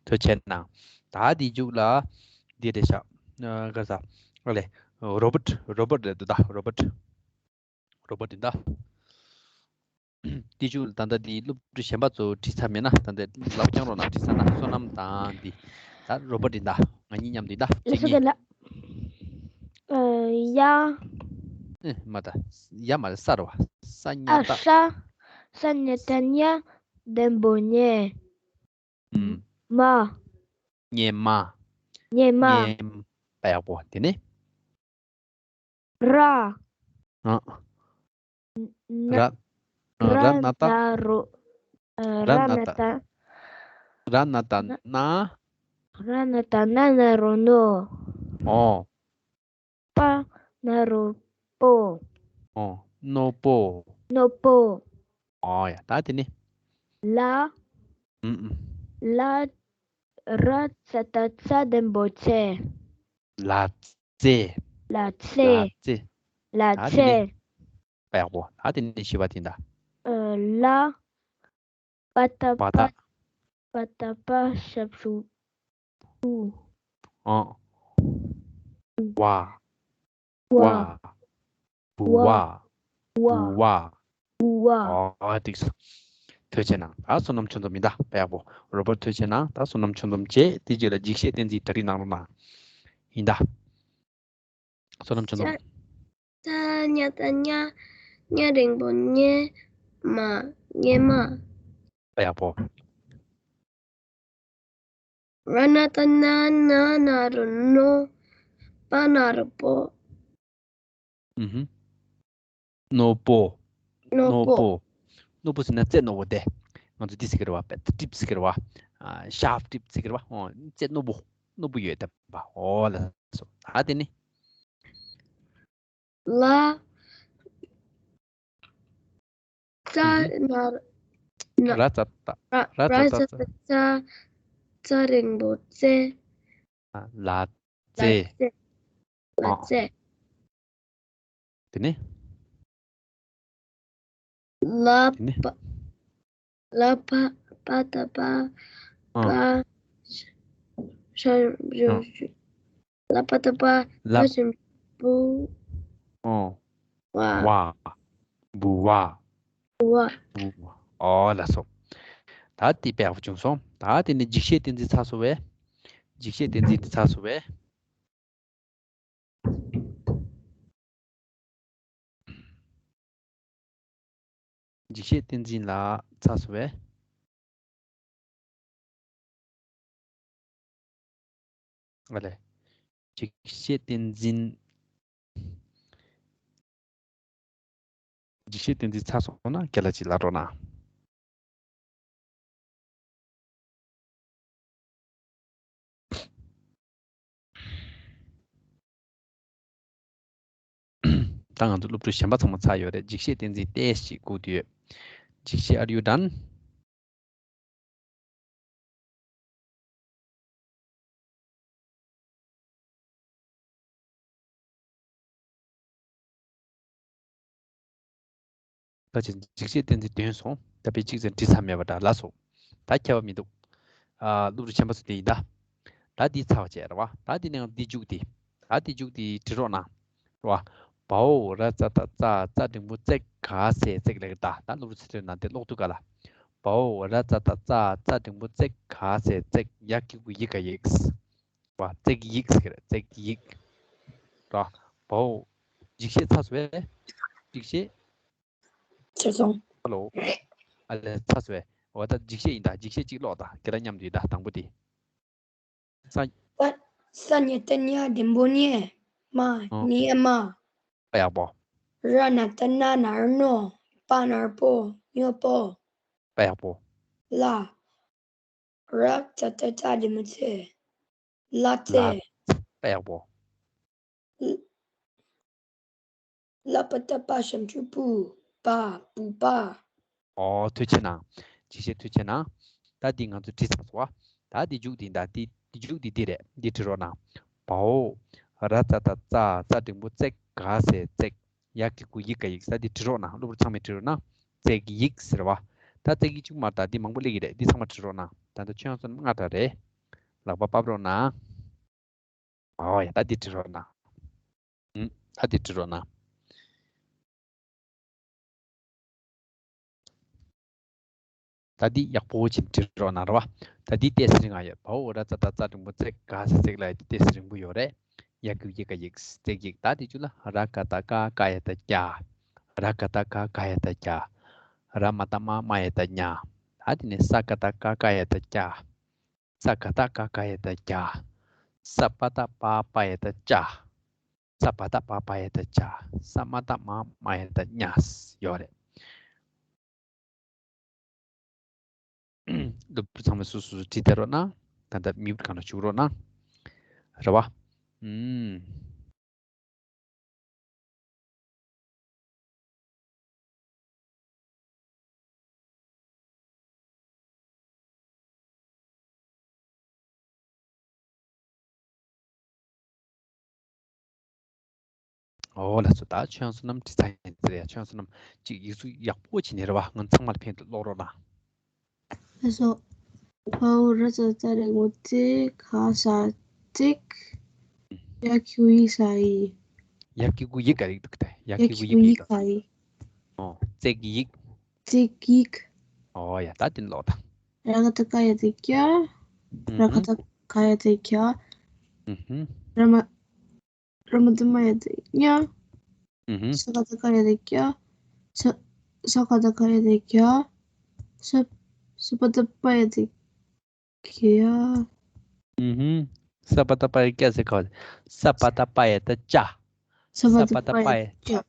ཐུགས་རྗེ་གནང་། ད་འདི་མཇུག་ལ་འདི་རེད་ཤག་ཨ། ག་རེ་ཟ། ཨ་ལེ། རོ་བཊ། རོ་བཊ་རེད་འདུག་ད། རོ་བཊ། རོ་པོ་ཊི་ཡིན་ད། དེ་ཅུང་ད་ལྟ་འདི་སློབ་ཕྲུག་གཞན་པ་ཚོ་བྲིས་ཚར་མེད་ན། ད་ལྟ་ལག་པ་བརྐྱངས་རོགས་གནང་། བྲིས་ཚར་ན། བསོད་ནམས་དང་འདི་ད་རོ་པོ་ཊི་ཡིན་ད། ང་གཉིས་མཉམ་དུ་ཡིན་ད། ལགས་སོ། གཅིག་གཉིས། ལགས། ཨ། ཡ། ཨེ་མ་ད། ཡ་མ་རེད། ས་རེད་བ། ས་ཉ་ཨ། ཏ། ས། ས་ཉ་ཏ་ཉ། ལྡེམ་པོ་ཉེ། ཨུམ། མ། ཉེ་མ། ཉེ་མ། ཉེ་མ། ཡག་པོ། དེ་ནས། ར། ཨ། ན། ར། ཨ། ར། ར་ན་ཏ། ན་རོ། ཨ། ར་ར་ན་ན་ཏ། ཏ། ར་ན་ཏ་ན། ན། ར་ན་ཏ་ན་ན་རོ་ནོ། ཨོ། པ་ན་རོ་པོ། ཨོ། ནོ་པོ། ནོ་པོ། ཨོ་ཡ། ད་དེ་ནས། ལ། ཨུམ་ཨུམ། ལ། ར་ཙ་ཏ་ཙ་ལྡེམ་པོ་ཙེ། ལ་ཙེ། ལ་ཙེ། ལ་ཙེ། ལ་ཙེ། ད་དེ་ནས། ཡག་པོ། ད་དེ་ནས་བཞི་པ་དེ་ད། ཨ། ལ། པ་ཏ་པ། པ་ཏ། པ་ཏ་པ་ཞབས་ཀྱུ་པུ། ཨ། བ། བ། བ། བུ་བ། བ། བུ་བ། བུ་བ། ཨོ། འགྲིག་སོང་། ཐུགས་རྗེ་གནང་། ད་བསོད་ནམས་ཆུང་འཛོམས་ཡིན་ད། ཡག་པོ། རོ་པོ་ཊི་ཐུགས་རྗེ་གནང་། ད་བསོད་ནམས་ཆུང་འཛོམས་བྱས། དེ་རྗེས་ལ་འཇིགས་བྱེད་བསྟན་འཛིན་གྲ་སྒྲིག་གནང་རོགས་གནང་། ཡིན་ད། བསོད་ནམས་ཆུང་འཛོམས། ཙ་ཉ་ཏ་ཉ། ཉ་འགྲེང་བུ་ཉེ། མ། ཉེ་མ། ཡག་པོ། ར་ན་ཏ་ན། ན་ན་རོ་ནོ། པ་ན་རོ་པོ། ཨུ་ཧུ། རྣོ་པོ། རྣོ་རྣོ་པོ། པོ། རྣོ་པོ་ཟེར་ན་རྩེ་རྣོ་པོ་དེ། ང་ཚོ་འདི་ཟེར་གི་རེད་བ། བེད་ཊིབ་ཟེར་གི་རེད་བ། ཨ། ཤརབ་ཊིབ་ཟེར་གི་རེད་བ། ཨོ། རྩེ་རྣོ་པོ། རྣོ་པོ་ཡོད་དེ་བ། ཨོ་ལགས་སོ། ད་དེ་ནི། ལ། ཙ་ཨུ་ཧུ། ན་ན། ར་ཙ་ཏ། ར་ར་ཙ་ཏ་ཙ། ཙ། ཙ་འགྲེང་བུ་ཙེ། ལ་ཙེ། ལ་ཙེ། ལ་ཨ། ཙེ། དེ་ནས། ལ། དེ་ནས། པ། ལ་པ། པ་ཏ་པ། ཨ། པ། ཤ། ཤ། ཨ། ལ་པ་ཏ་པ། ལ། པ་ཞབས་ཀྱུ་པུ། ཨ། བ། བ། བུ་བ། བུ་བ། བུ་བ། ཨོ་ལགས་སོ། ད་དེ་དཔེ་ཡག་པོ་བྱུང་སོང་། ད་དེ་ནས་འཇིགས་བྱེད་བསྟན་འཛིན་ཚར་སོང་བས། འཇིགས་བྱེད་བསྟན་འཛིན་དེ་ཚར་སོང་བས། འཇིགས་བྱེད་བསྟན་འཛིན་ལ་ཚར་སོང་བས། ཨ་ལས། འཇིགས་བྱེད་བསྟན་འཛིན། འཇིགས་བྱེད་བསྟན་འཛིན་ཚར་སོང་ན་རྒན་ལགས་ཅིག་ལབ་རོགས་གནང་། ད་ང་ཚོ་སློབ་ཕྲུག་གཞན་པ་ཚང་མ་ཚར་ཡོད་རེད། འཇིགས་བྱེད་བསྟན་འཛིན་ཏོག་ཙམ་སྒུག་བསྡད་ཡོད། འཇིགས་བྱེད། Are you done? ད་ཅི་འཇིགས་བྱེད་བསྟན་འཛིན་འདོན་སོང་། ད་དཔེ་གཅིག་ཙམ་འབྲི་ཚར་མེད་པ་འདྲ། ལགས་སོ། ད་ཁྱད་པར་མི་འདུག་ཨ། སློབ་ཕྲུག་གཞན་པ་ཚོ་དེ་ཡིན་ད། ད་འདི་ཚར་བ་བྱས་རེད་བ། ད་འདི་ནས་ཡང་འདི་མཇུག་འདི། ད་འདི་མཇུག་འདི་འབྲི་རོགས་གནང་། རེད་བ། བའོ་ར་ཙ་ཏ་ཙ། ཙ་འགྲེང་བུ་ཙེ་ག་ཟེ་ཙེག་ལབ་ཀྱི་ད། ད་སློབ་ཕྲུག་ཚོ་དེ་ནང་དེ་ཀློག་ཐུབ་ག་ལ། བའོ་ར་ཙ་ཏ་ཙ། ཙ་འགྲེང་བུ་ཙེ་ག་ཟེ་ཙེག་ཡ་གི་གུ་ཡི་ག་ཡིག་བ། ཙེག་ཡིག་ཟེར་གི་རེད། ཙེག་ཡིག་ར། བའོ། འཇིགས་བྱེད་ཚར་སོང་བས། འཇིགས་བྱེད། ཚར་སོང་། ཧ་ལོ། ཨ་ལས། ཚར་སོང་བས། འོ་ད་འཇིགས་བྱེད་ཡིན་ད། འཇིགས་བྱེད་གཅིག་ཀློག་ད། ཁྱེད་རང་མཉམ་དུ་ཡིན་ད། དང་པོ་དེ། ས། པ། ས་ཉ་ཏ་ཉ་ལྡེམ་པོ་ཉེ། མ། ཨོ། ཉེ་མ། དཔེ་ཡག་པོ། ར་ན་ཏ་ན་ན་རོ་ནོ། པ་ན་རོ་པོ། ཉོ་པོ། དཔེ་ཡག་པོ། ལ། ར་ཙ་ཏ་ཙ་ལྡེམ་པོ་ཙེ། ལ་ཙེ། ལ། དཔེ་ཡག་པོ། ལ། ལ་པ་ཏ་པ་ཞབས་ཀྱུ་པུ། པ། བུ་པ། ཨོ། ཐུགས་རྗེ་གནང་། འཇིགས་བྱེད་ཐུགས་རྗེ་གནང་། ད་འདི་ང་ཚོ་བྲིས་ཚར་སོང་བ། ད་འདི་མཇུག་འདི་ད། འདི་འདི་མཇུག་འདི་འདི་རེད། འདི་བྲི་རོགས་གནང་། བའོ་ར་ཙ་ཏ་ཙ། ཙ་འགྲེང་བུ་ཙེ་ག་ཟེ་ཙེག་ཡ་གི་གུ་ཡི་ག་ཡིག་ད་འདི་བྲི་རོགས་གནང་། སློབ་ཕྲུག་ཚང་མས་བྲི་རོགས་གནང་། ཙེག་ཡིག་ཟེར་བ། ད་ཙེག་ཡིག་གཅིག་མ་རེད་ད། འདི་མང་པོ་སླེབས་ཀྱི་རེད། འདི་ཚང་མ་བྲི་རོགས་གནང་། ད་ལྟ་ཁྱོད་རང་ཚོ་རྣམས་སྔ་དྲགས་རེད། ལག་པ་ཕབ་རོགས་གནང་། ཨོ་ཡ། ད་འདི་བྲི་རོགས་གནང་། ཨུམ། ད་འདི་བྲི་རོགས་གནང་། ད་འདི་ཡག་པོ་བྱས་བྲིས་རོགས་གནང་ར་བ། ད་འདི་ཏོག་ཙམ་རིང་ང་ཡོད། བའོ་ར་ཙ་ད་ཙ་འགྲེང་བུ་ཙེ་ག་ས་ཙེག་ལ་ཡ་འདི་ཏོག་ཙམ་རིང་པོ་ཡོད་རེད། ཡ་གི་གུ་ཡི་ག་ཡིག་ཙེག་ཡིག་ད་འདི་ཅུ་ལ་ར་ག་ད་ཀ་ཀ་ཡ་ད་ཀྱ། ར་ག་ད་ཀ་ཀ་ཡ་ད་ཀྱ། ར་མ་ད་མ་མ་ཡ་ད་ཉ། ད་འདི་ནས་ས་ག་ད་ཀ་ཀ་ཡ་ད་ཀྱ། ས་ག་ད་ཀ་ཀ་ཡ་ད་ཀྱ། ས་པ་ད་པ་པ་ཡ་ད་ཅ། ས་པ་ད་པ་པ་ཡ་ད་ཅ། ས་མ་ད་མ་མ་ཡ་ད་ཉ། ཡོད་རེད། སློབ་ཕྲུག་ཚང་མས་སོ་སོ་སོ་བྲིས་བསྡད་རོགས་གནང་། ད་ལྟ་མིའུ་ཊི་གང་ལ་བཅུག་རོགས་གནང་། རེད་བ། ཨུམ། ཨོ་ལགས་སོ། ད་ཁྱོད་བསོད་ནམས་བྲིས་ཚར་ཡིན་ཟེར་ཡ། ཁྱོད་བསོད་ནམས་ཅིག་ཡིག་གཟུགས་ཡག་པོ་བྱས་ནས་རེད་བ། ང་ཚང་མ་ལ་ཕན་ཐོགས་ཀློག་རོགས་གནང་། ལགས་སོ། བའོ་ར་ཙ་ཙ་འགྲེང་བུ་ཙེ་ག་ས་ཙེག་ཡ་གི་གུ་ཡི་ག་ཡི། ཡ་གི་གུ་ཡི་ག་ཡིག་འདུག་སྟེ། ཡ་གི་གུ་ཡི་ག་ཡིག་འདུག་ཨོ་ཙེག་ཡིག་ཙེག་ཡིག་ཨོ་ཡ་ད་དེ་ནས་ཀློག་དང་། ར་ག་ད་ཀ་ཡ་ད་ཀྱ། ར་ག་ད་ག་ཡ་ད་ཀྱ། ཨུ་ཧུ། ར་མ། ར་མ་ད་མ་ཡ་ད་ཉ། ཨུ་ཧུ། ས་ག་ད་ཀ་ཡ་ད་ཀྱ། ས། ས་ག་ད་ཀ་ཡ་ད་ཀྱ། ས། ས་པ་ད་པ་ཡ་ད་ཀྱ། ཨུ་ཧུ། ས་པ་ད་པ་ཡ་ཀྱ་ཟེར་ག་བ། ས་པ་ད་པ་ཡ་ད་ཅ། ས་པ་ད་པ་ཡ་ད་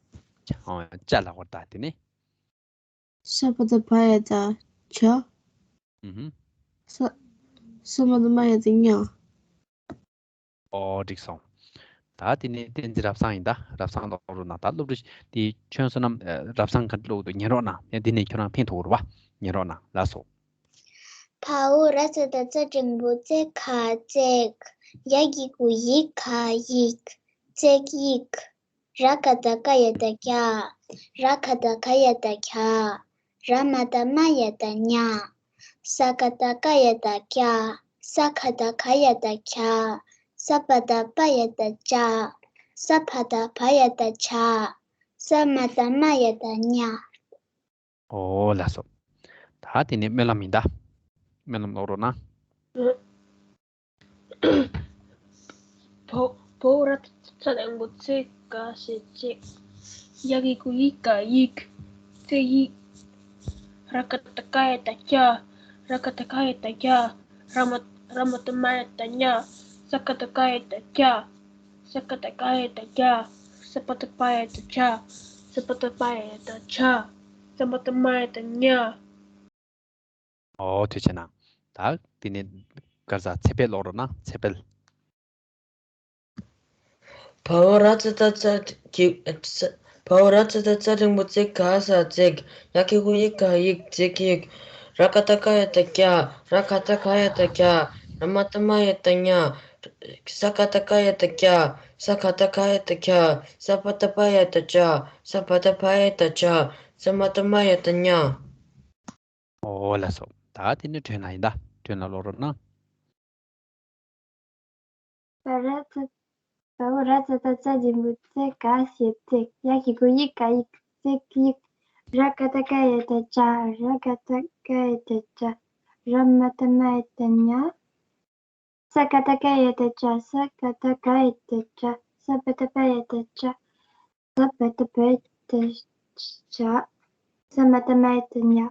ཅ། ཅ་ལ་བར་ད་དེ་ནི། ས་པ་ད་པ་ཡ་ད་ཅ། ཨུ་ཧུ། ས། ས་མ་ད་མ་ཡ་ད་ཉ། ཨོ་འགྲིག་སོང་། ད་དེ་ནས་བསྟན་འཛིན་རབ་བཟང་ཡིན། ད་རབ་བཟང་ཀློག་རོགས་གནང་། ད་སློབ་ཕྲུག་དེ་ཁྱོད་བསོད་ནམས་རབ་བཟང་ག་འདྲ་ཀློག་འདུག་ཉན་རོགས་གནང་། ཡང་འདི་ནས་ཁྱོད་རང་ཕན་ཐོགས་རེད་བ། ཉན་རོགས་གནང་། ལགས་སོ། བའོ་ར་ཙ་ད་ཙ་འགྲེང་བུ་ཙེ་ག་ཙེག་ཡ་གི་གུ་ཡི་ག་ཡིག་ཙེག་ཡིག་ར་ག་ད་ཀ་ཡ་ད་ཀྱ། ར་ག་ད་ག་ཡ་ད་ཀྱ། ར་མ་ད་མ་ཡ་ད་ཉ། ས་ག་ད་ཀ་ཡ་ད་ཀྱ། ས་ག་ད་ག་ཡ་ད་ཀྱ། ས་པ་ད་པ་ཡ་ད་ཅ། ས་བ་ད་བ་ཡ་ད་ཅ། ས་མ་ད་མ་ཡ་ད་ཉ། ཨོ་ལགས་སོ། ད་དེ་ནས་སྨོན་ལམ་ཡིན། ད་སྨོན་ལམ་ཀློག་རོགས་གནང་། བའོ། བའོ་ར་ཙ་འགྲེང་བུ་ཙེ་ག་ས་ཙེག་ཡ་གི་གུ་ཡི་ག་ཡིག་ཙེག་ཡིག་ར་ག་ད་ཀ་ཡ་ད་ཀྱ། ར་ག་ད་ཀ་ཡ་ད་ཀྱ། ར་མ། ར་མ་ད་མ་ཡ་ད་ཉ། ས་ག་ད་ཀ་ཡ་ད་ཀྱ། ས་ག་ད་ཀ་ཡ་ད་ཀྱ། ས་པ་ད་པ་ཡ་ད་ཅ། ས་པ་ད་པ་ཡ་ད་ཅ། ས་མ་ད་མ་ཡ་ད་ཉ། ཨོ་ཐུགས་རྗེ་གནང་། ད་དེ་ནས་ག་རེ་ཟ། ཚེ་འཕེལ་ཀློག་རོགས་གནང་། ཚེ་འཕེལ། བའོ་ར་ཙ་ད་ཙ་གི། བའོ་ར་ཙ་ད་ཙ་འགྲེང་བུ་ཙེ་ག་ས་ཙེག་ཡ་གི་གུ་ཡི་ག་ཡིག་ཙེག་ཡིག་ར་ག་ད་ཀ་ཡ་ད་ཀྱ། ར་ག་ད་ག་ཡ་ད་ཀྱ། ར་མ་ད་མ་ཡ་ད་ཉ། ས་ག་ད་ཀ་ཡ་ད་ཀྱ། ས་ག་ད་ག་ཡ་ད་ཀྱ། ས་པ་ད་པ་ཡ་ད་ཅ། ས་བ་ད་བ་ཡ་ད་ཅ། ས་མ་ད་མ་ཡ་ད་ཉ། ཨོ་ལགས་སོ། ད་དེ་ནས་སྒྲོན་ལ་ཡིན། ད་སྒྲོན་ལ་ཀློག་རོགས་གནང་། བའོ་ར་ཙ། བའོ་ར་ཙ་ད་ཙ་འགྲེང་བུ་ཙེ་ག་ས་ཙེག་ཡ་གི་གུ་ཡི་ག་ཡིག་ཙེག་ཡིག་ར་ག་ད་ཀ་ཡ་ད་ཅ། ར་ག་ད་ཀ་ཡ་ད་ཅ། ར་མ་ད་མ་ཡ་ད་ཉ། ས་ག་ད་ཀ་ཡ་ད་ཅ། ས་ག་ད་ག་ཡ་ད་ཅ། ས་བ་ད་བ་ཡ་ད་ཅ། ས་བ་ད་བ་ཡ་ད་ཅ། ས་མ་ད་མ་ཡ་ད་ཉ།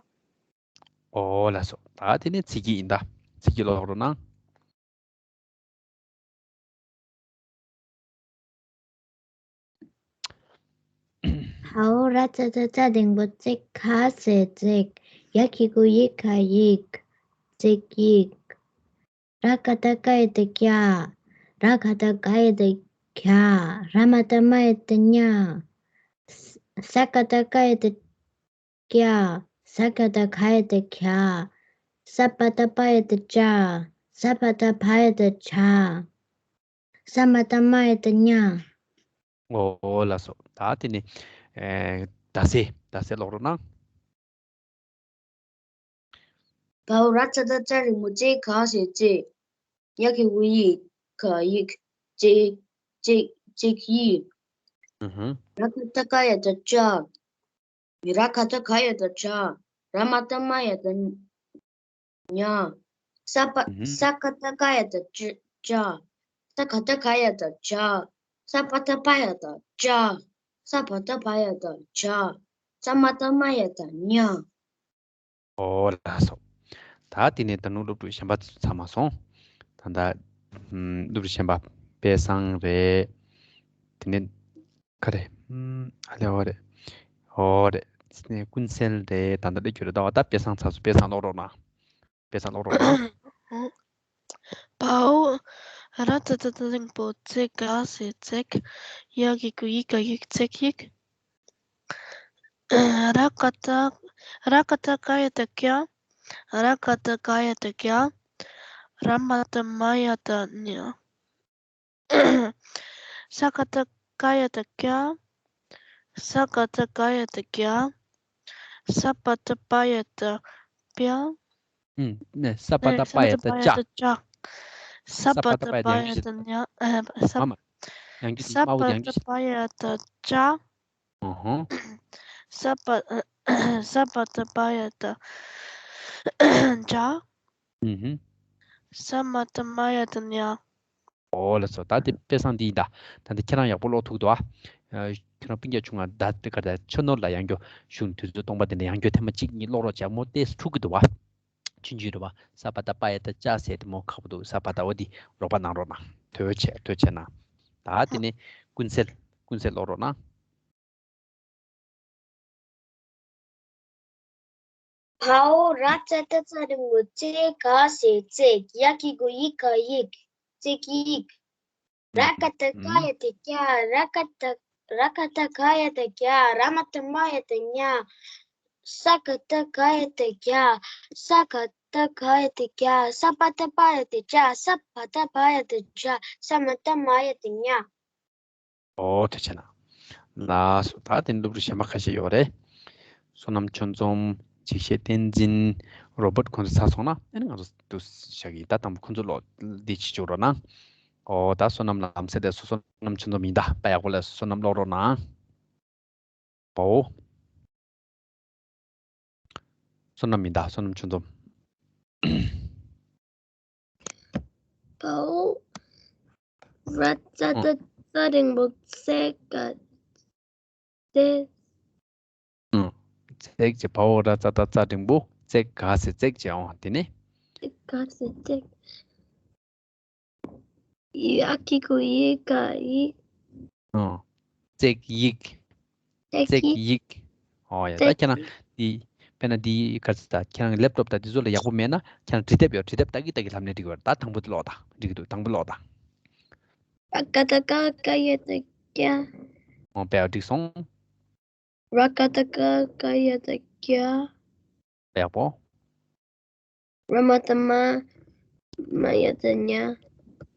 ཨོ་ལགས་སོ། ད་དེ་ནས་ཚིག་གི་ཡིན། ད་ཚིག་གི་ཀློག་རོགས་གནང་། བའོ་ར་ཙ་ད་ཙ་འགྲེང་བུ་ཙེ་ག་ས་ཙེག་ཡ་གི་གུ་ཡི་ག་ཡིག་ཙེག་ཡིག་ར་ག་ད་ཀ་ཡ་ད་ཀྱ། ར་ག་ད་ག་ཡ་ད་གྱ། ར་མ་ད་མ་ཡ་ད་ཉ། ས་ས་ག་ད་ཀ་ཡ་ད་ཀྱ། ས་ག་ད་ག་ཡ་ད་གྱ། ས་བ་ད་བ་ཡ་ད་ཅ། ས་བ་ད་བ་ཡ་ད་ཅ། ས་མ་ད་མ་ཡ་ད་ཉ། ཨོ་ལགས་སོ། ད་དེ་ནས་ཨེ་ཟླ་ཟེར། ཟླ་ཟེར་ཀློག་རོགས་གནང་། བའོ་ར་ཙ་ད་ཙ་འགྲེང་བུ་ཙེ་ག་ས་ཙེག་ཡ་གི་གུ་ཡི་ག་ཡིག་ཙེག་ཙེག་ཙེག་ཡིག་ཨུ་ཧུ། ར་ག་ད་ཀ་ཡ་ད་ཅ། ར་ག་ད་ག་ཡ་ད་ཅ། ར་མ་ད་མ་ཡ་ད་ ཉ། ས་པ་ཨུ་ཧུམ། ས་ག་བཏགས་སྒ་ཡ་བཏགས་སྒ། ས་ག་བཏགས་སྒ་ཡ་བཏགས་སྒ། ས་པ་བཏགས་སྤ་ཡ་བཏགས་སྤྱ། ས་པ་བཏགས་སྤ་ཡ་བཏགས་སྤྱ། ས་མ་བཏགས་སྨ་ཡ་བཏགས་སྨྱ། ཨོ་ལགས་སོ། ད་དེ་ནས་ད་ནུ་སློབ་ཕྲུག་གཞན་པ་ཚོ་ཚང་མ་སོང་། ད་ད་ཨུམ་སློབ་ཕྲུག་གཞན་པ་དཔལ་བཟང་རེད། དེ་ནས་ག་རེ་ཨུམ་ཨ་ལེ་ཨོ་རེད། ཨོ་རེད། དེ་ནས་ཀུན་གསལ་རེད། ད་ད་ལྟ་ཁྱོད་རེད། ད་བ་ད་དཔལ་བཟང་ཚར་སོང་། དཔལ་བཟང་ཀློག་རོགས་གནང་། དཔལ་བཟང་ཀློག་རོགས་གནང་། བའོ། ར་ཏ་བཏགས་རྡ་འགྲེང་བུ་ཙེ་ག་ཟེར་ཙེག་ཡ་གི་གུ་ཡི་ག་ཡིག་ཙེག་ཡིག་ར་ག་བཏགས་ར་ག་བཏགས་རྒ་ཡ་བཏགས་རྒྱ། ར་ག་བཏགས་རྒ་ཡ་བཏགས་རྒྱ། ར་མ་བཏགས་རྨ་ཡ་བཏགས་རྨྱ། ས་ག་བཏགས་སྒ་ཡ་བཏགས་སྒྱ། ས་ག་བཏགས་སྒ་ཡ་བཏགས་སྒྱ། ས་པ་བཏགས་སྤ་ཡ་བཏགས་སྤྱ། ཨུམ། ནས་ས་པ་ཨེ། བཏགས་ས་པ་སྤ་ཡ་བཏགས་སྤ་ཡ་བཏགས་སྤྱ། སྤྱ། ས་ས་པ་པ་བཏགས་བཏགས་སྤ་ཡ་ཡང་བཏགས་སྙ། ཨ། ས། མ་མ། ཡང་བསྐྱར་ས་དམར་པོ་པ་ཡང་བསྐྱར་བཏགས་སྤ་ཡ་བཏགས་སྤྱ། ཨོ་ཧོ། ས་པ། ས་པ་བཏགས་སྤ་ཡ་བཏགས་སྤྱ། ཨུ་ཧུམ། ས་མ་བཏགས་སྨ་ཡ་བཏགས་སྨྱ། ཨོ་ལགས་སོ། ད་དེ་དཔེ་བཟང་འདི་ཡིན་ད། ད་འདི་ཁྱེད་རང་ཡག་པོ་ཀློག་ཐུབ་འདུག་ཨ། ཁྱེད་རང་སྤུན་ཀྱག་ཆུང་ང་ད་དེ་ག་ད་ཆ་ནོར་ལ་ཡང་བསྐྱར་གཞུང་དུས་ཚོད་སྟོང་པ་དེ་ནས་ཡང་བསྐྱར་ཐེངས་མ་གཅིག་གཉིས་ཀློག་རོགས་བྱས། མོ་ཏོག་ཙམ་འཁྲུག་གི་འདུག་བ། ཆུང་ཆུང་རེད་བ། ས་པ་བཏགས་སྤ་ཡ་བཏགས་སྤྱ་ཟེར་དེ་མོ་ཁག་པོ་འདུག་ས་པ་བཏགས། འོ་འདི་རོགས་པ་གནང་རོགས་གནང་། ཐུགས་རྗེ་ཆེ། ཐུགས་རྗེ་གནང་། ད་དེ་ནས་ཀུན་གསལ། ཀུན་གསལ་ཀློག་རོགས་གནང་། བའོ། ར་ཏ་བཏགས་རྡ་འགྲེང་བུ་ཙེ་ག་ཟེར་ཙེག་ཡ་གི་གུ་ཡི་ག་ཡིག་ཙེག་ཡིག་ར་ག་བཏགས་རྒ་ཡ་བཏགས་རྒྱ། ར་ག་བཏགས། ར་ག་བཏགས་རྒ་ཡ་བཏགས་རྒྱ། ར་མ་བཏགས་སྨ་ཡ་བཏགས་སྨྱ། ས་ག་བཏགས་སྒ་ཡ་བཏགས་སྒྱ། ས་ག་བཏགས་སྒ་ཡ་བཏགས་སྒྱ། ས་པ་བཏགས་སྤ་ཡ་བཏགས་སྤྱ། ས་པ་བཏགས་སྤ་ཡ་བཏགས་སྤྱ། ས་མ་བཏགས་སྨ་ཡ་བཏགས་སྨྱ། ཨོ་ཐུགས་རྗེ་གནང་། ལགས་སོ། ད་དེ་ནས་སློབ་ཕྲུག་གཞན་པ་ཁ་ཤས་ཡོད་རེད། བསོད་ནམས་ཆོས་འཛོམས། འཇིགས་བྱེད་བསྟན་འཛིན། རོ་བྷོཊ། ཁོང་ཚོ་ཚར་སོང་ན་ཨ་ནི་ང་ཚོ་འདུག་བཞག་གི་ཡིན། ད་དང་པོ་ཁོང་ཚོ་ཀློག་འདི་བྱེད་བཅུག་རོགས་གནང་། ཨོ་ད་བསོད་ནམས་ལམ་སེང་དེ་སུ། བསོད་ནམས་ཆོས་འཛོམས་ཡིན་ད། དཔེ་ཡག་པོ་ལ་བསོད་ནམས་ཀློག་རོགས་གནང་། ཨོ། བསོད་ནམས་ཡིན་ད། བསོད་ནམས་ཆོས་འཛོམས། བའོ། ར་ཏ་བཏགས་རྡ་འགྲེང་བུ་ཙེ་ག་ཙེ། ཨུ། ཙེག་ཅེས། བའོ་ར་ཏ་བཏགས་རྡ་འགྲེང་བུ་ཙེ་ག་ཟེར་ཙེག་ཅེས། ཨོ་དེ་ནས། ཙེ་ག་ཟེར་ཙེག་ཡ་གི་གུ་ཡི་ག་ཡིག་ཨོ། ཙེག་ཡིག་ཙེག་ཙེག་ཡིག་ཡིག་ཨོ་ཡ། ད་ཙེག་ཁྱེད་རང་ཡིག་འདི་དཔེར་ན་འདི་ག་ཚོད་ད། ཁྱེད་རང་ལེབ་ཊོབ་དང་འདི་ཚོ་ལ་ཡག་པོ་མེད་ན་ཁྱེད་རང་འབྲི་དེབ་ཡོད། འབྲི་དེབ་ལྟ་གི་ལྟ་གི་ལབ་ནས་འགྲིག་གི་རེད། ད་དང་པོ་དེ་ཀློག་དང་། འགྲིག་གི་འདུག་དང་པོ་ཀློག་དང་། ར་ག་བཏགས་རྒ་ཡ་བཏགས་རྒྱ། ཨོ་དཔེ་ཡག་འགྲིག་སོང་། ར་ག་བཏགས་རྒ་རྒ་ཡ་བཏགས་རྒྱ། དཔེ་ཡག་པོ། ར་མ་བཏགས་རྨ་རྨ་ཡ་བཏགས་རྨྱ།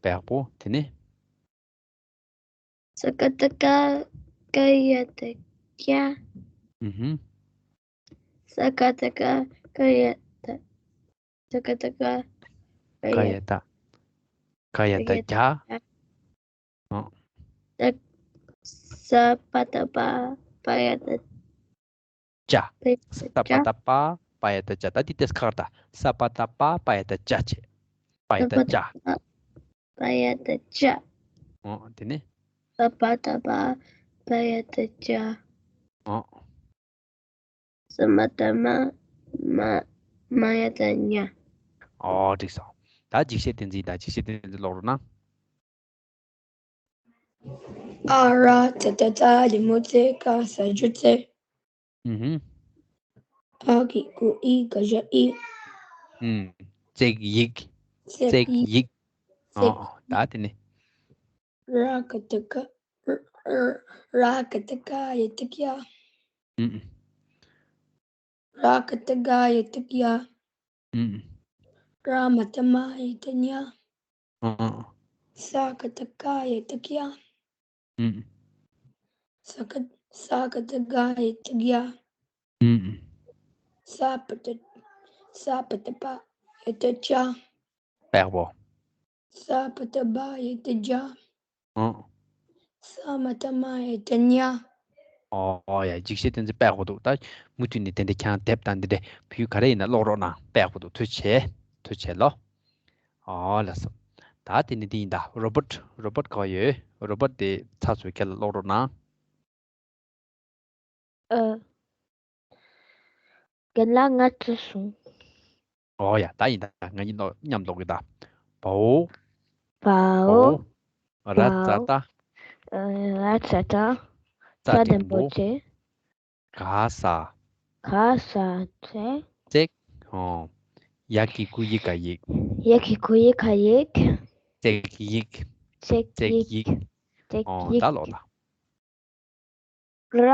དཔེ་ཡག་པོ། དེ་ནས། ས་ག་བཏགས་སྐ་སྐ་ཡ་བཏགས་སྐྱ། ཨུ་ཧུམ། ས་ག་བཏགས་སྐ་སྐ་ཡ་བཏགས། ས་ག་བཏགས་སྐ་སྐ་ཡ་བཏགས། སྐ་ཡ་བཏགས་སྐྱ། ཨོ། ས་པ་བཏགས་སྤ་སྤ་ཡ་བཏགས་སྤྱ། སྤ་ཡ་བཏགས་སྤ་སྤ་ཡ་བཏགས་སྤྱ། ད་འདི་ཏོག་ཙམ་ཁག་རེད་ད། ས་པ་བཏགས་སྤ་སྤ་ཡ་བཏགས་སྤྱ་བྱས། སྤ་ཡ་བཏགས་སྤ་སྤ་ཡ་བཏགས་སྤྱ། ཨོ། དེ་ནས། ས་པ་བཏགས་སྤ་སྤ་ཡ་བཏགས་སྤྱ། ཨོ། ས་མ་བཏགས་སྨ་སྨ་སྨ་ཡ་བཏགས་སྨྱ། ཨོ། འགྲིག་སོང་། ད་འཇིགས་བྱེད་བསྟན་འཛིན་དང་། འཇིགས་བྱེད་བསྟན་འཛིན་ཀློག་རོགས་གནང་། ཨ་ར་ཏ་བཏགས་རྡ་འགྲེང་བུ་རྩེ་ག་ས་འགྱོ་རྩེ། ཨུ་ཧུམ། ཨ་གི་གུ་ཨི་ག་ཞབས་ཨི། ཨུམ། རྩེག་ཡིག་རྩེག་ཡིག་ཨོ། ད་དེ་ནས། ར་ག་བཏགས་རྒ་ར་ག་བཏགས་རྒ་ཡ་བཏགས་རྒྱ། ཨུམ། ར་ག་བཏགས་རྒ་ཡ་བཏགས་རྒྱ། ཨུམ། ར་མ་བཏགས་སྨ་ཡ་བཏགས་སྨྱ། ཨོ། ས་ག་བཏགས་སྐ་ཡ་བཏགས་སྐྱ། ཨུམ། ས་ག་ས་ག་བཏགས་སྒ་ཡ་བཏགས་སྒྱ། ཨུམ། ས་པ་བཏགས་ས་པ་བཏགས་སྤ་ཡ་བཏགས་སྤྱ། དཔེ་ཡག་པོ། ས་པ་བཏགས་སྦ་ཡ་བཏགས་སྦྱ། ཨོ། ས་མ་བཏགས་སྨ་ཡ་བཏགས་སྨྱ། ཨོ་ཡ། འཇིགས་བྱེད་བསྟན་འཛིན་དཔེ་ཡག་པོ་འདུག་ད་མུ་མཐུད་ནས་དེ་འདྲའི་ཁྱེད་རང་དེབ་དང་འདི་འདྲའི་བོད་ཡིག་ག་རེ་ཡིན་ན་ཀློག་རོགས་གནང་། དཔེ་ཡག་པོ་འདུག་ཐུགས་རྗེ་ཆེ། ཐུགས་རྗེ་ཆེ་ལོ། ཨོ་ལགས་སོ། ད་དེ་ནི་འདི་ཡིན་ད། རོ་བོཊ། རོ་བོཊ་ག་པར་ཡོད། རོ་བོཊ་དེ་ཚར་སོང་། ཁྱེད་ལ་ཀློག་རོགས་གནང་། ཨ། རྒན་ལགས་ང་བྲིས་སོང་། ཨོ་ཡ། ད་ཡིན་ད། ང་གཉིས་ཀློག་མཉམ་ཀློག་གི་ད། བའོ། བའོ། བའོ། ར་ཙ་ཏ། ཨ། ར་ཙ་ཏ། ཙ་འགྲེང་བུ་ཙེ། ག་ས། ག་ས་ཙེ། ཙེག། ཨོ། ཡ་གི་གུ་ཡི་ག་ཡིག། ཡ་གི་གུ་ཡི་ག་ཡིག། ཙེག་ཡིག། ཙེག་ཡིག། ཙེག་ཡིག། ཨོ། ད་ཀློག་ད། ར་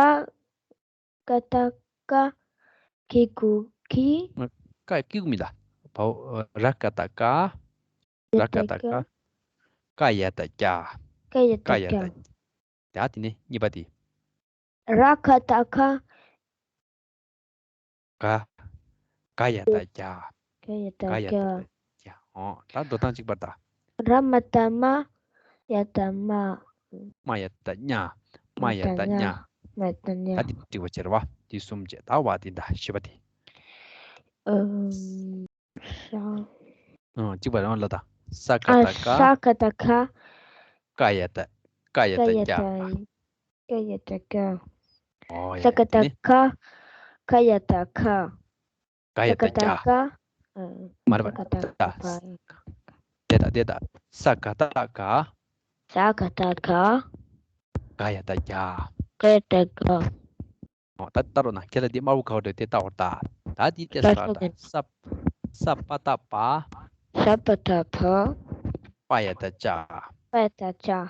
ཀ་བཏགས་ཀ། གི་གུ་གི། ཀ་གི་གུ་མིན་ད། བའོ། ར་ཀ་བཏགས་ཀ། ར་ཀ་བཏགས་ཀ། ཀ་ཡ་བཏགས་ཀྱ། ཀ་ཡ་བཏགས་ཀྱ། ཀ་ཡ་བཏགས། ད་དེ་ནས་གཉིས་པ་དེ། ར་ཁ་བཏགས་ཁ། ག། ག་ཡ་བཏགས་གྱ། ག་ཡ་བཏགས་ག་ཡ་གྱ། བཏགས་གྱ། ཨོ། ད་འགྲོ་སྟངས་གཅིག་པ་ད། ར་མ་བཏགས་མ། ཡ་བཏགས་མ། མ་ཡ་བཏགས་མྱ། མ་ཡ་བཏགས་མྱ། མ་ཡ་བཏགས་མྱ། ད་དེ་འགྲིག་པ་བྱེད་ར་བ། དེ་གསུམ་བྱས། ད་བ་དེ་ད་བཞི་པ་དེ། ཨ། ས། ཨ། གཅིག་པ་རང་ལ་ད། ས་ཀ་ཨ། བཏགས་ཀ། ས་ཀ་བཏགས་ཀ། ཀ་ཡ་བཏགས། ཀ་ཡ་ཀ་ཡ་བཏགས་ཀྱ། བཏགས། ཀ་ཡ་བཏགས་ཀྱ། ཨོ་ཡ། ས་ཀ་བཏགས་ཀ། ཀ་ཡ་བཏགས་ཁ། ཀ་ཡ་བཏགས་ཀྱ། ཀ། ཨ། མ་རེད་པ། ས་ཀ་བཏགས་ཀ། དེ་ད་དེ་ད། ས་ཀ་བཏགས་ཀ། ས་ཀ་བཏགས་ཀ། ག་ཡ་བཏགས་གྱ། ག་ཡ་བཏགས་གྱ། ཨོ། ད་ལྟ་རོགས་གནང་། ཁྱེད་ལ་འདི་དམར་པོ་ག་པར་འདུག་དེ་ལྟ་བར་ལྟ། ད་འདི་ལྟས་སོ། ད་ས། ས་པ་བཏགས་པ། ས་པ་བཏགས་པ། པ་ཡ་བཏགས་པྱ། པ་ཡ་བཏགས་པྱ།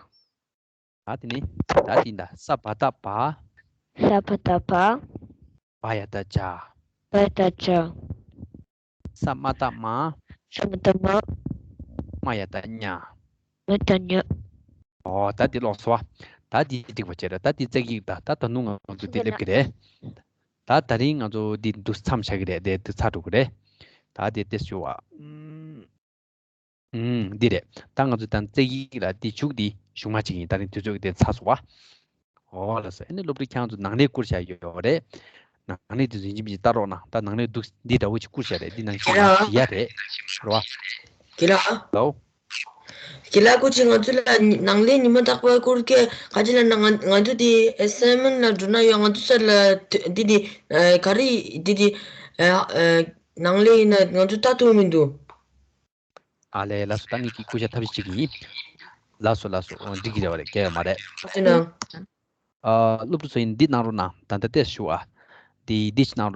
ད་དེ་ནི། ད་དེ་ད། ས་བ་བཏགས་སྦ། ས་བ་བཏགས་སྦ། བ་ཡ་བཏགས་སྦྱ། བ་ཡ་བཏགས་སྦྱ། ས་མ་བཏགས་སྨ། ས་མ་བཏགས་སྨ། སྨ་ཡ་བཏགས་སྨྱ། སྨ་ཡ་བཏགས་སྨྱ། ཨོ། ད་འདི་ཀློག་སོང་བ། ད་འདི་འགྲིག་པ་བྱས་རེད། ད་འདི་ཙག་གི་ཡིག་ད། ད་ད་ནུ་ང་ཚོ་འདི་སླེབས་ཀྱི་རེད། ད་ད་རིང་ང་ཚོ་འདི་འདུག་མཚམས་བཞག་གི་རེད། དེ་འདི་ཚར་འགྲོ་གི་རེད། ད་དེ་ཏེ་ཞུ་བ། ཨུམ། འདི་རེད། ད་ང་ཚོ་ད་ཙག་གི་ཡིག་ལ་འདི་མཇུག་འདི་གཞུག་མ་གཅིག་ཡིན། ད་རིང་དུས་ཚོད་ཀྱི་དེ་ཚར་སོང་བ། ཨོ་ལགས་སོ། ཨ་ནི་སློབ་ཕྲུག་ཁྱེད་རང་ཚོ་ནང་ལས་བསྐུར་བཞག་ཡོད་རེད། ནང་ལས་དེ་ཚོ་ཡིན་གཅིག་མིན་གཅིག་ལྟ་རོགས་གནང་། ད་ནང་ལས་འདུག་འདི་འདྲ་བོ་ཅིག་བསྐུར་བཞག་རེད། འདི་ནང་བཞིན་ཡ་རེད། རེད་བ། དགེ་ལགས། ལའོ། དགེ་ལགས་སྐུ་མཁྱེན། ང་ཚོ་ལ་ནང་ལས་ཉི་མ་རྟག་པར་བསྐུར་གི། ག་ཅི་ལ་ན། ང་ང་ཚོ་འདི་ཨེ་སའིན་མེན་ཊི་ལ་འགྲོ་ན་ཡང་ང་ཚོ་ས་ལ་འདི་འདི་ཨ་ག་རེ་འདི་འདི་ཨ་ཨ་ནང་ལས་ཡིན་ན་ང་ཚོ་ལྟ་ཐུབ་མི་འདུག་ཨ་ལས། ལགས་སོ། ད་ངེད་ཀྱིས་སྐུ་ཞབས་ཐབས་ཤེས་བྱེད་ཀྱི་ཡིན། ལགས་སོ་ལགས་སོ། འོ་འགྲིག་གི་རེད་བ། རེད། སྐད་ཡོད་མ་རེད། ཨ་ནི། ཨ། སློབ་ཕྲུག་ཚོ་ཡིན་འདི་གནང་རོགས་གནང་། ད་ལྟ་ཏེས་ཞུ་ཨ། འདི་འདི་ཞིག་གནང་རོགས།